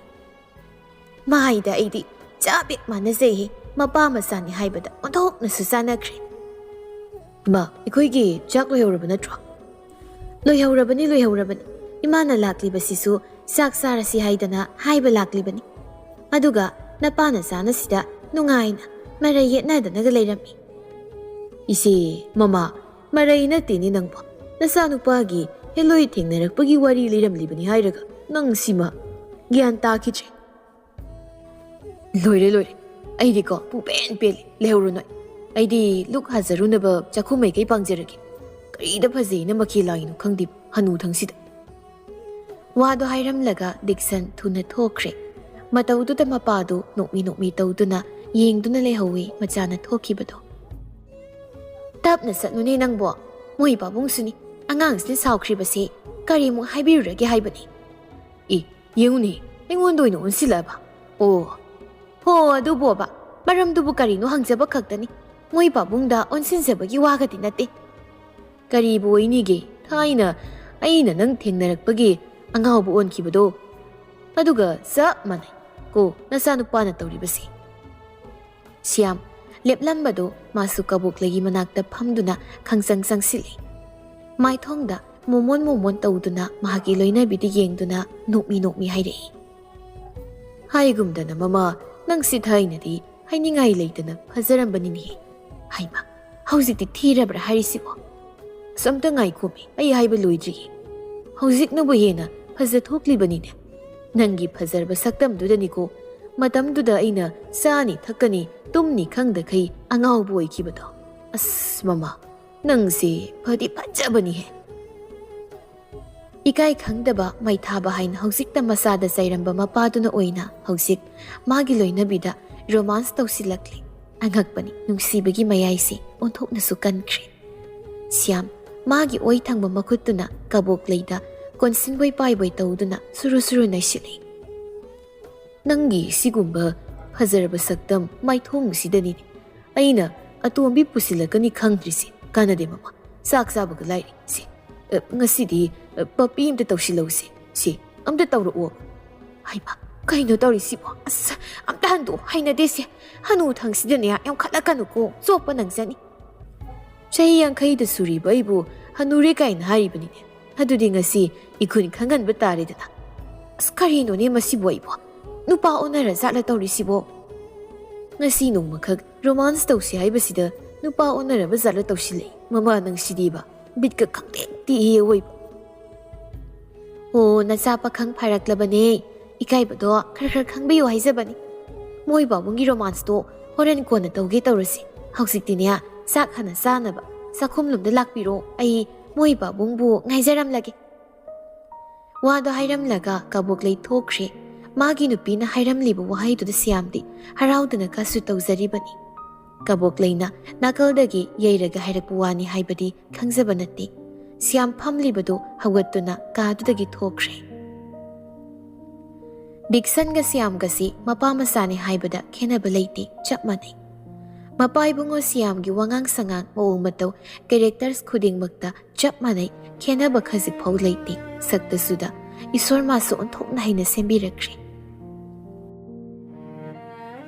"ꯃꯥꯏꯗ ꯑꯩꯗꯤ ꯆꯞ ꯍꯦꯛ ꯃꯥꯟꯅꯖꯩꯍꯦ꯫ ꯃꯄꯥ ꯃꯆꯥꯅꯤ ꯍꯥꯏꯕꯗ ꯑꯣꯟꯊꯣꯛꯅꯁꯨ ꯆꯥꯟꯅꯈ꯭ꯔꯦ꯫" "ꯏꯃꯥ, ꯑꯩꯈꯣꯏꯒꯤ ꯆꯥꯛ ꯂꯣꯏꯍꯧꯔꯕ ꯅꯠꯇ꯭ꯔꯣ?" "ꯂꯣꯏꯍꯧꯔꯕꯅꯤ, ꯂꯣꯏꯍꯧꯔꯕꯅꯤ꯫ ꯏꯃꯥꯅ ꯂꯥꯛꯂꯤꯕꯁꯤꯁꯨ ꯆꯥꯛ ꯆꯥꯔꯁꯤ ꯍꯥꯏꯗꯅ ꯍꯥꯏꯕ ꯂꯥꯛꯂꯤꯕꯅꯤ꯫ ꯑꯗꯨꯒ ꯅꯄꯥ ꯅꯆꯥꯅ ꯁꯤꯗ ꯅꯨꯡꯉꯥꯏꯅ ꯃꯔꯩ ꯌꯦꯠꯅꯗꯅꯒ ꯂꯩꯔꯝꯃꯤ꯫" "ꯏꯆꯦ, ꯃꯃꯥ, ꯃꯔꯩ ꯅꯠꯇꯦꯅꯦ ꯅꯪꯕꯣ꯫ ꯅꯆꯥꯅꯨꯄꯥꯒꯤ ꯍꯦꯂꯣꯏ ꯊꯦꯡꯅꯔꯛꯄꯒꯤ ꯋꯥꯔꯤ ꯂꯤꯔꯝꯂꯤꯕꯅꯤ ꯍꯥꯏꯔꯒ ꯅꯪ ꯁꯤꯃ ꯒ꯭ꯌꯥꯟ ꯇꯥꯈꯤꯗ꯭ꯔꯦ꯫" "ꯂꯣꯏꯔꯦ, ꯂꯣꯏꯔꯦ꯫ ꯑꯩꯗꯤꯀꯣ ꯄꯨꯄꯦꯟ ꯄꯦꯜꯂꯦ꯫ ꯂꯩꯍꯧꯔꯣ ꯅꯣꯏ꯫ ꯑꯩꯗꯤ ꯂꯨꯛ ꯍꯥꯖꯔꯨꯅꯕ ꯆꯥꯛꯈꯨꯝ ꯃꯥꯏꯀꯩ ꯄꯥꯡꯖꯔꯒꯦ꯫ ꯀꯔꯤꯗ ꯐꯖꯩꯅ ꯃꯈꯦꯜ ꯂꯥꯡꯉꯤꯅꯣ ꯈꯪꯗꯦ, ꯍꯅꯨꯊꯪꯁꯤꯗ꯫" ꯋꯥꯗꯣ ꯍꯥꯏꯔꯝꯂꯒ ꯗꯤꯛꯁꯟ ꯊꯨꯅ ꯊꯣꯛꯈ꯭ꯔꯦ꯫ ꯃꯇꯧꯗꯨꯗ ꯃꯄꯥꯗꯨ ꯅꯣꯛꯃꯤ ꯅꯣꯛꯃꯤ ꯇꯧꯗꯨꯅ ꯌꯦꯡꯗꯨꯅ ꯂꯩꯍꯧꯋꯤ ꯃꯆꯥꯅ ꯊꯣꯛꯈꯤꯕꯗꯣ꯫ "ꯇꯞꯅ ꯆꯠꯂꯨꯅꯦ ꯅꯪꯕꯣ꯫ ꯃꯣꯏ ꯄꯥꯕꯨꯡꯁꯨꯅꯤ ꯑꯉꯥꯡꯁꯤꯅ ꯁꯥꯎꯈ꯭ꯔꯤꯕꯁꯦ꯫ ꯀꯔꯤꯃꯨꯛ ꯍꯥꯏꯕꯤꯔꯨꯔꯒꯦ ꯍꯥꯏꯕꯅꯤ?" "ꯑꯦ, ꯌꯦꯡꯉꯨꯅꯦ, ꯑꯩꯉꯣꯟꯗ ꯑꯣꯏꯅ ꯑꯣꯟꯁꯤꯜꯂꯛꯑꯕ? ꯑꯣ, ꯍꯣ, ꯑꯗꯨꯕꯣꯕ, ꯃꯔꯝꯗꯨꯕꯨ ꯀꯔꯤꯅꯣ ꯍꯪꯖꯕ ꯈꯛꯇꯅꯤ꯫ ꯃꯣꯏ ꯄꯥꯕꯨꯡꯗ ꯑꯣꯟꯁꯤꯟꯖꯕꯒꯤ ꯋꯥꯒꯗꯤ ꯅꯠꯇꯦ꯫ ꯀꯔꯤꯕꯨ ꯑꯣꯏꯅꯤꯒꯦ? ꯊꯥꯏꯅ ꯑꯩꯅ ꯅꯪ ꯊꯦꯡꯅꯔꯛꯄꯒꯤ ꯑꯉꯥꯎꯕ ꯑꯣꯟꯈꯤꯕꯗꯣ, ꯑꯗꯨꯒ ꯆꯞ ꯃꯥꯟꯅꯩ ꯀꯣ ꯅꯆꯥꯅꯨꯄꯥꯅ ꯇꯧꯔꯤꯕꯁꯦ꯫ ꯁ꯭ꯌꯥꯝ ꯂꯦꯞꯂꯝꯕꯗꯨ ꯃꯥꯁꯨ ꯀꯕꯣꯛꯂꯩꯒꯤ ꯃꯅꯥꯛꯇ ꯐꯝꯗꯨꯅ ꯈꯪꯆꯪ ꯆꯪꯁꯤꯜꯂꯤ꯫ ꯃꯥꯏꯊꯣꯡꯗ ꯃꯣꯃꯣꯟ ꯃꯣꯃꯣꯟ ꯇꯧꯗꯨꯅ ꯃꯍꯥꯛꯀꯤ ꯂꯣꯏꯅꯕꯤꯗ ꯌꯦꯡꯗꯨꯅ ꯅꯣꯛꯃꯤ ꯅꯣꯛꯃꯤ ꯍꯥꯏꯔꯛꯏ꯫ "ꯍꯥꯏꯒꯨꯝꯗꯅ ꯃꯃꯥ, ꯅꯪꯁꯤ ꯊꯥꯏꯅꯗꯤ ꯍꯥꯏꯅꯤꯡꯉꯥꯏ ꯂꯩꯇꯅ ꯐꯖꯔꯝꯕꯅꯤꯅꯦ꯫ ꯍꯩꯃꯥ, ꯍꯧꯖꯤꯛꯇꯤ ꯊꯤꯔꯕ꯭ꯔꯥ ꯍꯥꯏꯔꯤꯁꯤꯕꯣ? ꯑꯁ, ꯑꯝꯇ ꯉꯥꯏꯈꯣꯃꯤ, ꯑꯩ ꯍꯥꯏꯕ ꯂꯣꯏꯗ꯭ꯔꯤꯌꯦ꯫ ꯍꯧꯖꯤꯛꯅꯕꯨ ꯍꯦꯟꯅ ꯐꯖ ꯊꯣꯛꯂꯤꯕꯅꯤꯅꯦ꯫ ꯅꯪꯒꯤ ꯐꯖꯔꯕ ꯁꯛꯇꯝꯗꯨꯗꯅꯤꯀꯣ ꯃꯇꯝꯗꯨꯗ ꯑꯩꯅ ꯆꯥꯅꯤ ꯊꯛꯀꯅꯤ ꯇꯨꯝꯅꯤ ꯈꯪꯗꯈꯩ ꯑꯉꯥꯎꯕ ꯑꯣꯏꯈꯤꯕꯗꯣ꯫ ꯑꯁ ꯃꯃꯥ, ꯅꯪꯁꯦ ꯐꯗꯤ ꯐꯖꯕꯅꯤꯍꯦ!" ꯏꯀꯥꯏ ꯈꯪꯗꯕ ꯃꯩꯊꯥꯕ ꯍꯥꯏꯅ ꯍꯧꯖꯤꯛꯇ ꯃꯆꯥꯗ ꯆꯩꯔꯝꯕ ꯃꯄꯥꯗꯨꯅ ꯑꯣꯏꯅ ꯍꯧꯖꯤꯛ ꯃꯥꯒꯤ ꯂꯣꯏꯅꯕꯤꯗ ꯔꯣꯃꯥꯟꯁ ꯇꯧꯁꯤꯜꯂꯛꯂꯤ꯫ ꯑꯉꯛꯄꯅꯤ, ꯅꯨꯡꯁꯤꯕꯒꯤ ꯃꯌꯥꯏꯁꯦ ꯑꯣꯟꯊꯣꯛꯅꯁꯨ ꯀꯟꯈ꯭ꯔꯦ꯫ ꯁ꯭ꯌꯥꯝ ꯃꯥꯒꯤ ꯑꯣꯏ ꯊꯪꯕ ꯃꯈꯨꯠꯇꯨꯅ ꯀꯕꯣꯛꯂꯩꯗ ꯀꯣꯟꯁꯤꯟꯕꯣꯏ ꯄꯥꯏꯕꯣꯏ ꯇꯧꯗꯨꯅ ꯁꯨꯔꯨ ꯁꯨꯔꯨ ꯅꯩꯁꯤꯜꯂꯤ꯫ "ꯅꯪꯒꯤ ꯁꯤꯒꯨꯝꯕ ꯐꯖꯔꯕ ꯁꯛꯇꯝ ꯃꯥꯏꯊꯣꯡꯁꯤꯗꯅꯤꯅꯦ ꯑꯩꯅ ꯑꯇꯣꯝꯕꯤ ꯄꯨꯁꯤꯜꯂꯛꯀꯅꯤ ꯈꯪꯗ꯭ꯔꯤꯁꯦ꯫ ꯀꯥꯟꯅꯗꯦ ꯃꯃꯥ, ꯆꯥꯛ ꯆꯥꯕꯒ ꯂꯥꯏꯔꯤ꯫ ꯁꯤ, ꯑ, ꯉꯁꯤꯗꯤ, ꯑ, ꯄꯞꯄꯤ ꯑꯝꯇ ꯇꯧꯁꯤꯜꯂꯧꯁꯦ꯫ ꯁꯤ, ꯑꯝꯇ ꯇꯧꯔꯛꯑꯣ꯫ ꯍꯩꯃꯥ, ꯀꯩꯅꯣ ꯇꯧꯔꯤꯁꯤꯕꯣ? ꯑꯁ, ꯑꯝꯇ ꯍꯟꯗꯣꯛꯑꯣ, ꯍꯩꯅꯗꯦꯁꯦ꯫ ꯍꯅꯨ ꯊꯪꯁꯤꯗꯅꯦ ꯌꯥꯝꯈꯠꯂꯛꯀꯅꯨꯀꯣ, ꯆꯣꯞꯄ ꯅꯪꯖꯅꯤ꯫ ꯆꯍꯤ ꯌꯥꯡꯈꯩꯗ ꯁꯨꯔꯤꯕ ꯑꯩꯕꯨ ꯍꯅꯨꯔꯦ ꯀꯥꯏꯅ ꯍꯥꯏꯔꯤꯕꯅꯤꯅꯦ꯫ ꯑꯗꯨꯗꯤ ꯉꯁꯤ ꯏꯈꯨꯟ ꯈꯪꯍꯟꯕ ꯇꯥꯔꯦꯗꯅ꯫ ꯑꯁ, ꯀꯔꯤꯅꯣꯅꯦ ꯃꯁꯤꯕꯨ ꯑꯩꯕꯨ? ꯅꯨꯄꯥ ꯑꯣꯟꯅꯔ ꯖꯥꯠꯂ ꯇꯧꯔꯤꯁꯤꯕꯣ? ꯉꯁꯤ ꯅꯣꯡꯃꯈꯛ ꯔꯣꯃꯥꯟꯁ ꯇꯧꯁꯤ ꯍꯥꯏꯕꯁꯤꯗ ꯅꯨꯄꯥ ꯑꯣꯟꯅꯔꯕ ꯖꯥꯠꯂ ꯇꯧꯁꯤꯜꯂꯛꯏ꯫ ꯃꯃꯥ ꯅꯪꯁꯤꯗꯤꯕ, ꯕꯤꯠꯀ ꯈꯪꯇꯦꯛ ꯇꯦꯛꯏ ꯑꯋꯣꯏꯕ꯫ ꯑꯣ, ꯅꯆꯥ ꯄꯥꯈꯪ ꯐꯥꯔꯛꯂꯕꯅꯦ꯫ ꯏꯀꯥꯏꯕꯗꯣ ꯈꯔ ꯈꯔ ꯈꯪꯕꯤꯌꯨ ꯍꯥꯏꯖꯕꯅꯤ꯫ ꯃꯣꯏ ꯄꯥꯕꯨꯡꯒꯤ ꯔꯣꯃꯥꯟꯁꯇꯣ ꯍꯣꯔꯦꯟ ꯀꯣꯟꯅ ꯇꯧꯒꯦ ꯇꯧꯔꯁꯤ꯫ ꯍꯧꯖꯤꯛꯇꯤꯅꯦ, ꯆꯥꯛ ꯍꯥꯟꯅ ꯆꯥꯅꯕ ꯆꯥꯛꯈꯨꯝꯂꯣꯝꯗ ꯂꯥꯛꯄꯤꯔꯣ꯫ ꯑꯩ ꯃꯣꯏ ꯄꯥꯕꯨꯡꯕꯨ ꯉꯥꯏꯖꯔꯝꯂꯒꯦ꯫ ꯋꯥꯗꯣ ꯍꯥꯏꯔꯝꯂꯒ ꯀꯕꯣꯛꯂꯩ ꯊꯣꯛꯈ꯭ꯔꯦ꯫ ꯃꯥꯒꯤ ꯅꯨꯄꯤꯅ ꯍꯥꯏꯔꯝꯂꯤꯕ ꯋꯥꯍꯩꯗꯨꯗ ꯁ꯭ꯌꯥꯝꯗꯤ ꯍꯔꯥꯎꯗꯅ ꯀꯥꯁꯨ ꯇꯧꯖꯔꯤꯕꯅꯤ꯫ ꯀꯕꯣꯛꯂꯩꯅ ꯅꯥꯀꯜꯗꯒꯤ ꯌꯩꯔꯒ ꯍꯥꯏꯔꯛꯄ ꯋꯥꯅꯤ ꯍꯥꯏꯕꯗꯤ ꯈꯪꯖꯕ ꯅꯠꯇꯦ꯫ ꯁ꯭ꯌꯥꯝ ꯐꯝꯂꯤꯕꯗꯨ ꯍꯧꯒꯠꯇꯨꯅ ꯀꯥꯗꯨꯗꯒꯤ ꯊꯣꯛꯈ꯭ꯔꯦ꯫ ꯗꯤꯛꯁꯟꯒ ꯁꯤꯌꯥꯝꯒꯁꯤ ꯃꯄꯥ ꯃꯆꯥꯅꯤ ꯍꯥꯏꯕꯗ ꯈꯦꯠꯅꯕ ꯂꯩꯇꯦ, ꯆꯞ ꯃꯥꯟꯅꯩ꯫ ꯃꯄꯥ ꯏꯕꯨꯡꯉꯣ ꯁꯤꯌꯥꯝꯒꯤ ꯋꯥꯉꯥꯡ ꯁꯉꯥꯡ, ꯃꯑꯣꯡ ꯃꯇꯧ, ꯀꯦꯔꯦꯛꯇꯔꯁ ꯈꯨꯗꯤꯡꯃꯛꯇ ꯆꯞ ꯃꯥꯟꯅꯩ, ꯈꯦꯠꯅꯕ ꯈꯖꯤꯛ ꯐꯥꯎ ꯂꯩꯇꯦ꯫ ꯁꯛꯇꯁꯨꯗ ꯏꯁꯣꯔ ꯃꯥꯁꯨ ꯑꯣꯟꯊꯣꯛꯅ ꯍꯩꯅ ꯁꯦꯝꯕꯤꯔꯛꯈ꯭ꯔꯦ꯫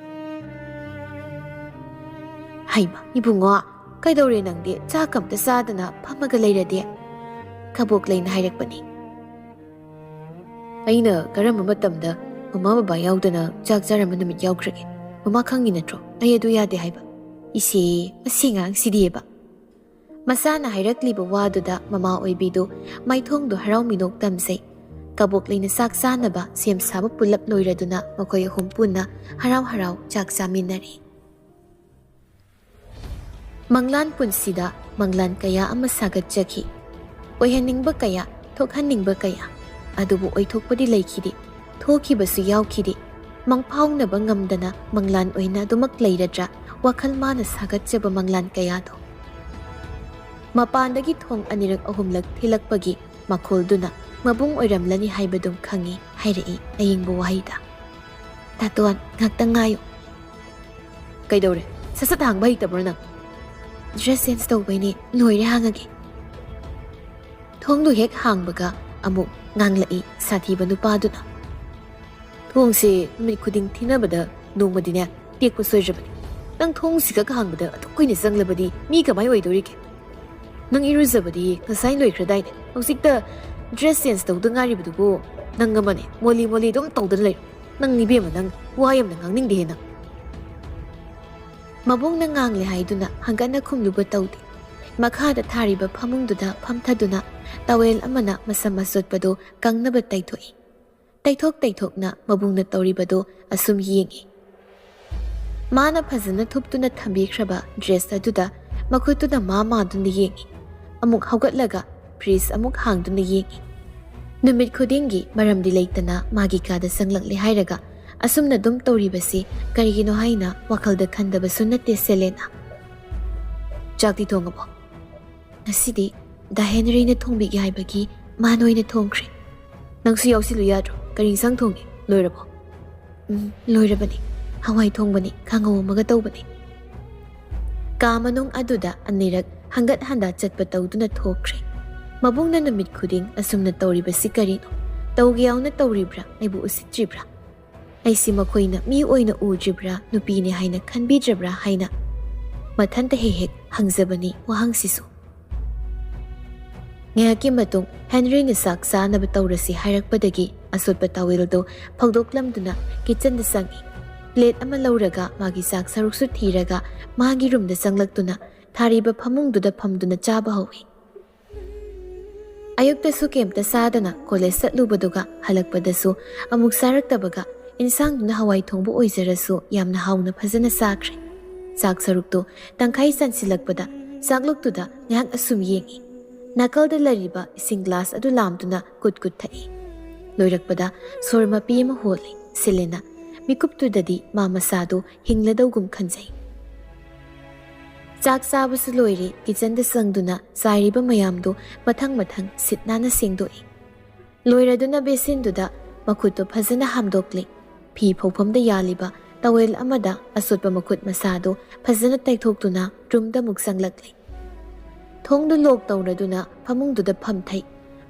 "ꯍꯩꯃ, ꯏꯕꯨꯡꯉꯣ, ꯀꯩꯗꯧꯔꯦ ꯅꯪꯗꯤ? ꯆꯥꯛ ꯑꯝꯇ ꯆꯥꯗꯅ ꯐꯝꯃꯒ ꯂꯩꯔꯗꯤ?" ꯀꯕꯣꯛꯂꯩꯅ ꯍꯥꯏꯔꯛꯄꯅꯤ꯫ "ꯑꯩꯅ ꯀꯔꯝꯕ ꯃꯇꯝꯗ ꯃꯃꯥ ꯕꯕꯥ ꯌꯥꯎꯗꯅ ꯆꯥꯛ ꯆꯥꯔꯝꯕ ꯅꯨꯃꯤꯠ ꯌꯥꯎꯈ꯭ꯔꯒꯦ? ꯃꯃꯥ ꯈꯪꯉꯤ ꯅꯠꯇ꯭ꯔꯣ? ꯑꯩ ꯑꯗꯨ ꯌꯥꯗꯦ ꯍꯥꯏꯕ?" "ꯏꯆꯦ, ꯃꯁꯤ ꯑꯉꯥꯡꯁꯤꯗꯤꯕ!" ꯃꯆꯥꯅ ꯍꯥꯏꯔꯛꯂꯤꯕ ꯋꯥꯗꯨꯗ ꯃꯃꯥ ꯑꯣꯏꯕꯤꯗꯨ ꯃꯥꯏꯊꯣꯡꯗꯨ ꯍꯔꯥꯎ ꯃꯤꯅꯣꯛ ꯇꯝꯖꯩ꯫ ꯀꯕꯣꯛꯂꯩꯅ ꯆꯥꯛ ꯆꯥꯅꯕ ꯁꯦꯝ ꯁꯥꯕ ꯄꯨꯜꯂꯞ ꯂꯣꯏꯔꯗꯨꯅ ꯃꯈꯣꯏ ꯑꯍꯨꯝ ꯄꯨꯟꯅ ꯍꯔꯥꯎ ꯍꯔꯥꯎ ꯆꯥꯛ ꯆꯥꯃꯤꯟꯅꯔꯤ꯫ ꯃꯪꯂꯥꯟ ꯄꯨꯟꯁꯤꯗ ꯃꯪꯂꯥꯟ ꯀꯌꯥ ꯑꯃ ꯁꯥꯒꯠꯆꯈꯤ꯫ ꯑꯣꯏꯍꯟꯅꯤꯡꯕ ꯀꯌꯥ, ꯊꯣꯛꯍꯟꯅꯤꯡꯕ ꯀꯌꯥ꯫ ꯑꯗꯨꯕꯨ ꯑꯣꯏꯊꯣꯛꯄꯗꯤ ꯂꯩꯈꯤꯗꯦ, ꯊꯣꯛꯈꯤꯕꯁꯨ ꯌꯥꯎꯈꯤꯗꯦ꯫ ꯃꯪꯐꯥꯎꯅꯕ ꯉꯝꯗꯅ ꯃꯪꯂꯥꯟ ꯑꯣꯏꯅ ꯑꯗꯨꯃꯛ ꯂꯩꯔꯗ꯭ꯔꯥ ꯋꯥꯈꯜ ꯃꯥꯅ ꯁꯥꯒꯠꯆꯕ ꯃꯪꯂꯥꯟ ꯀꯌꯥꯗꯣ꯫ ꯃꯄꯥꯟꯗꯒꯤ ꯊꯣꯡ ꯑꯅꯤꯔꯛ ꯑꯍꯨꯝꯂꯛ ꯊꯤꯜꯂꯛꯄꯒꯤ ꯃꯈꯣꯜꯗꯨꯅ ꯃꯕꯨꯡ ꯑꯣꯏꯔꯝꯂꯅꯤ ꯍꯥꯏꯕꯗꯨꯝ ꯈꯪꯉꯤ, ꯍꯥꯏꯔꯛꯏ ꯑꯌꯤꯡꯕ ꯋꯥꯍꯩꯗ꯫ "ꯇꯥꯇꯣꯟ, ꯉꯥꯛꯇꯪ ꯉꯥꯏꯌꯨ꯫" "ꯀꯩꯗꯧꯔꯦ? ꯁꯠ ꯁꯠ ꯍꯥꯡꯕ ꯍꯩꯇꯕ꯭ꯔꯣ ꯅꯪ?" "ꯗ꯭ꯔꯦꯁ ꯆꯦꯟꯖ ꯇꯧꯕꯩꯅꯦ, ꯂꯣꯏꯔꯦ, ꯍꯥꯡꯉꯒꯦ꯫" ꯊꯣꯡꯗꯨ ꯍꯦꯛ ꯍꯥꯡꯕꯒ ꯑꯃꯨꯛ ꯉꯥꯡꯂꯛꯏ ꯁꯥꯊꯤꯕ ꯅꯨꯄꯥꯗꯨꯅ꯫ "ꯊꯣꯡꯁꯦ ꯅꯨꯃꯤꯠ ꯈꯨꯗꯤꯡ ꯊꯤꯅꯕꯗ ꯅꯣꯡꯃꯗꯤꯅꯦ ꯇꯦꯛꯄ ꯁꯣꯏꯗ꯭ꯔꯕꯅꯤ꯫ ꯅꯪ ꯊꯣꯡꯁꯤ ꯈꯛ ꯍꯥꯡꯕꯗ ꯑꯗꯨꯛ ꯀꯨꯏꯅ ꯆꯪꯂꯕꯗꯤ ꯃꯤ ꯀꯃꯥꯏ ꯑꯣꯏꯗꯧꯔꯤꯒꯦ? ꯅꯪ ꯏꯔꯨꯖꯕꯗꯤ ꯉꯁꯥꯏ ꯂꯣꯏꯈ꯭ꯔꯗꯥꯏꯅꯦ? ꯍꯧꯖꯤꯛꯇ ꯗ꯭ꯔꯦꯁ ꯆꯦꯟꯖ ꯇꯧꯗ ꯉꯥꯏꯔꯤꯕꯗꯨꯕꯨ ꯅꯪ ꯑꯃꯅꯦ ꯃꯣꯂꯤ ꯃꯣꯂꯤ ꯑꯗꯨꯝ ꯇꯧꯗꯅ ꯂꯩꯔꯣ꯫ ꯅꯪ ꯏꯕꯦꯝꯃ, ꯅꯪ ꯋꯥ ꯌꯥꯝꯅ ꯉꯥꯡꯅꯤꯡꯗꯦꯍꯦ ꯅꯪ꯫" ꯃꯕꯨꯡꯅ ꯉꯥꯡꯂꯦ ꯍꯥꯏꯗꯨꯅ ꯍꯪꯒꯠꯅ ꯈꯨꯝꯂꯨꯕ ꯇꯧꯗꯦ꯫ ꯃꯈꯥꯗ ꯊꯥꯔꯤꯕ ꯐꯃꯨꯡꯗꯨꯗ ꯐꯝꯊꯗꯨꯅ ꯇꯋꯦꯜ ꯑꯃꯅ ꯃꯁꯝ ꯑꯆꯣꯠꯄꯗꯨ ꯀꯪꯅꯕ ꯇꯩꯊꯣꯛꯏ꯫ ꯇꯩꯊꯣꯛ ꯇꯩꯊꯣꯛꯅ ꯃꯕꯨꯡꯅ ꯇꯧꯔꯤꯕꯗꯨ ꯑꯁꯨꯝ ꯌꯦꯡꯏ꯫ ꯃꯥꯅ ꯐꯖꯅ ꯊꯨꯞꯇꯨꯅ ꯊꯝꯕꯤꯈ꯭ꯔꯕ ꯗ꯭ꯔꯦꯁ ꯑꯗꯨꯗ ꯃꯈꯨꯠꯇꯨꯅ ꯃꯥ ꯃꯥꯗꯨꯅ ꯌꯦꯡꯏ꯫ ꯑꯃꯨꯛ ꯍꯧꯒꯠꯂꯒ ꯐ꯭ꯔꯤꯖ ꯑꯃꯨꯛ ꯍꯥꯡꯗꯨꯅ ꯌꯦꯡꯏ꯫ ꯅꯨꯃꯤꯠ ꯈꯨꯗꯤꯡꯒꯤ ꯃꯔꯝꯗꯤ ꯂꯩꯇꯅ ꯃꯥꯒꯤ ꯀꯥꯗ ꯆꯪꯂꯛꯂꯦ ꯍꯥꯏꯔꯒ ꯑꯁꯨꯝꯅ ꯑꯗꯨꯝ ꯇꯧꯔꯤꯕꯁꯤ ꯀꯔꯤꯒꯤꯅꯣ ꯍꯥꯏꯅ ꯋꯥꯈꯜꯗ ꯈꯟꯗꯕꯁꯨ ꯅꯠꯇꯦ ꯁꯦꯂꯦꯅꯥ꯫ "ꯆꯥꯛꯇꯤ ꯊꯣꯡꯉꯕꯣ?" "ꯉꯁꯤꯗꯤ ꯗꯥ ꯍꯦꯅꯔꯤꯅ ꯊꯣꯡꯕꯤꯒꯦ ꯍꯥꯏꯕꯒꯤ ꯃꯥꯅ ꯑꯣꯏꯅ ꯊꯣꯡꯈ꯭ꯔꯦ꯫" "ꯅꯪꯁꯨ ꯌꯥꯎꯁꯤꯜꯂꯨ ꯌꯥꯗ꯭ꯔꯣ? ꯀꯔꯤ ꯏꯟꯁꯥꯡ ꯊꯣꯡꯒꯦ?" ꯂꯣꯏꯔꯕꯣ? ꯎꯝ, ꯂꯣꯏꯔꯕꯅꯤ꯫ ꯍꯋꯥꯏ ꯊꯣꯡꯕꯅꯤ, ꯀꯥꯡꯉꯧ ꯑꯃꯒ ꯇꯧꯕꯅꯤ꯫ ꯀꯥ ꯃꯅꯨꯡ ꯑꯗꯨꯗ ꯑꯅꯤꯔꯛ ꯍꯪꯒꯠ ꯍꯟꯗ ꯆꯠꯄ ꯇꯧꯗꯨꯅ ꯊꯣꯛꯈ꯭ꯔꯦ꯫ ꯃꯕꯨꯡꯅ ꯅꯨꯃꯤꯠ ꯈꯨꯗꯤꯡ ꯑꯁꯨꯝꯅ ꯇꯧꯔꯤꯕꯁꯤ ꯀꯔꯤꯅꯣ? ꯇꯧꯒꯦ ꯌꯥꯎꯅ ꯇꯧꯔꯤꯕ꯭ꯔꯥ? ꯑꯩꯕꯨ ꯎꯁꯤꯠꯇ꯭ꯔꯤꯕ꯭ꯔꯥ? ꯑꯩꯁꯤ ꯃꯈꯣꯏꯅ ꯃꯤ ꯑꯣꯏꯅ ꯎꯗ꯭ꯔꯤꯕ꯭ꯔꯥ, ꯅꯨꯄꯤꯅꯤ ꯍꯥꯏꯅ ꯈꯟꯕꯤꯗ꯭ꯔꯕ꯭ꯔꯥ ꯍꯥꯏꯅ ꯃꯊꯟꯇ ꯍꯦꯛ ꯍꯦꯛ ꯍꯪꯖꯕꯅꯤ ꯋꯥꯍꯪꯁꯤꯁꯨ꯫ ꯉꯥꯏꯍꯥꯛꯀꯤ ꯃꯇꯨꯡ ꯍꯦꯟꯔꯤꯅ ꯆꯥꯛ ꯆꯥꯅꯕ ꯇꯧꯔꯁꯤ ꯍꯥꯏꯔꯛꯄꯗꯒꯤ ꯑꯆꯣꯠꯄ ꯇꯥꯋꯦꯜꯗꯨ ꯐꯧꯗꯣꯛꯂꯝꯗꯨꯅ ꯀꯤꯆꯟꯗ ꯆꯪꯏ꯫ ꯄ꯭ꯂꯦꯠ ꯑꯃ ꯂꯧꯔꯒ ꯃꯥꯒꯤ ꯆꯥꯛ ꯁꯔꯨꯛꯁꯨ ꯊꯤꯔꯒ ꯃꯥꯒꯤ ꯔꯨꯝꯗ ꯆꯪꯂꯛꯇꯨꯅ ꯊꯥꯔꯤꯕ ꯐꯃꯨꯡꯗꯨꯗ ꯐꯝꯗꯨꯅ ꯆꯥꯕ ꯍꯧꯏ꯫ ꯑꯌꯨꯛꯇꯁꯨ ꯀꯩꯝꯇ ꯆꯥꯗꯅ ꯀꯣꯂꯦꯖ ꯆꯠꯂꯨꯕꯗꯨꯒ ꯍꯜꯂꯛꯄꯗꯁꯨ ꯑꯃꯨꯛ ꯆꯥꯔꯛꯇꯕꯒ ꯏꯟꯁꯥꯡꯗꯨꯅ ꯍꯋꯥꯏ ꯊꯣꯡꯕ ꯑꯣꯏꯖꯔꯁꯨ ꯌꯥꯝꯅ ꯍꯥꯎꯅ ꯐꯖꯅ ꯆꯥꯈ꯭ꯔꯦ꯫ ꯆꯥꯛ ꯁꯔꯨꯛꯇꯨ ꯇꯪꯈꯥꯏ ꯆꯟꯁꯤꯜꯂꯛꯄꯗ ꯆꯥꯛꯂꯨꯛꯇꯨꯗ ꯉꯥꯏꯍꯥꯛ ꯑꯁꯨꯝ ꯌꯦꯡꯏ꯫ ꯅꯥꯀꯜꯗ ꯂꯩꯔꯤꯕ ꯏꯁꯤꯡ ꯒ꯭ꯂꯥꯁ ꯑꯗꯨ ꯂꯥꯝꯗꯨꯅ ꯀꯨꯠ ꯀꯨꯠ ꯊꯛꯏ꯫ ꯂꯣꯏꯔꯛꯄꯗ ꯁꯣꯔ ꯃꯄꯤ ꯑꯃ ꯍꯣꯜꯂꯤ꯫ ꯁꯦꯂꯦꯅꯥ ꯃꯤꯀꯨꯞꯇꯨꯗꯗꯤ ꯃꯥ ꯃꯁꯥꯗꯨ ꯍꯤꯡꯂꯗꯧꯒꯨꯝ ꯈꯟꯖꯩ꯫ ꯆꯥꯛ ꯆꯥꯕꯁꯨ ꯂꯣꯏꯔꯦ꯫ ꯀꯤꯆꯟꯗ ꯆꯪꯗꯨꯅ ꯆꯥꯏꯔꯤꯕ ꯃꯌꯥꯝꯗꯨ ꯃꯊꯪ ꯃꯊꯪ ꯁꯤꯠ ꯅꯥꯟꯅ ꯁꯦꯡꯗꯣꯛꯏ꯫ ꯂꯣꯏꯔꯗꯨꯅ ꯕꯦꯁꯤꯟꯗꯨꯗ ꯃꯈꯨꯠꯇꯨ ꯐꯖꯅ ꯍꯥꯝꯗꯣꯛꯂꯤ꯫ ꯐꯤ ꯐꯧꯐꯝꯗ ꯌꯥꯜꯂꯤꯕ ꯇꯋꯦꯜ ꯑꯃꯗ ꯑꯆꯣꯠꯄ ꯃꯈꯨꯠ ꯃꯁꯥꯗꯨ ꯐꯖꯅ ꯇꯩꯊꯣꯛꯇꯨꯅ ꯔꯨꯝꯗ ꯑꯃꯨꯛ ꯆꯪꯂꯛꯂꯤ꯫ ꯊꯣꯡꯗꯨ ꯂꯣꯛ ꯇꯧꯔꯗꯨꯅ ꯐꯃꯨꯡꯗꯨꯗ ꯐꯝꯊꯩ꯫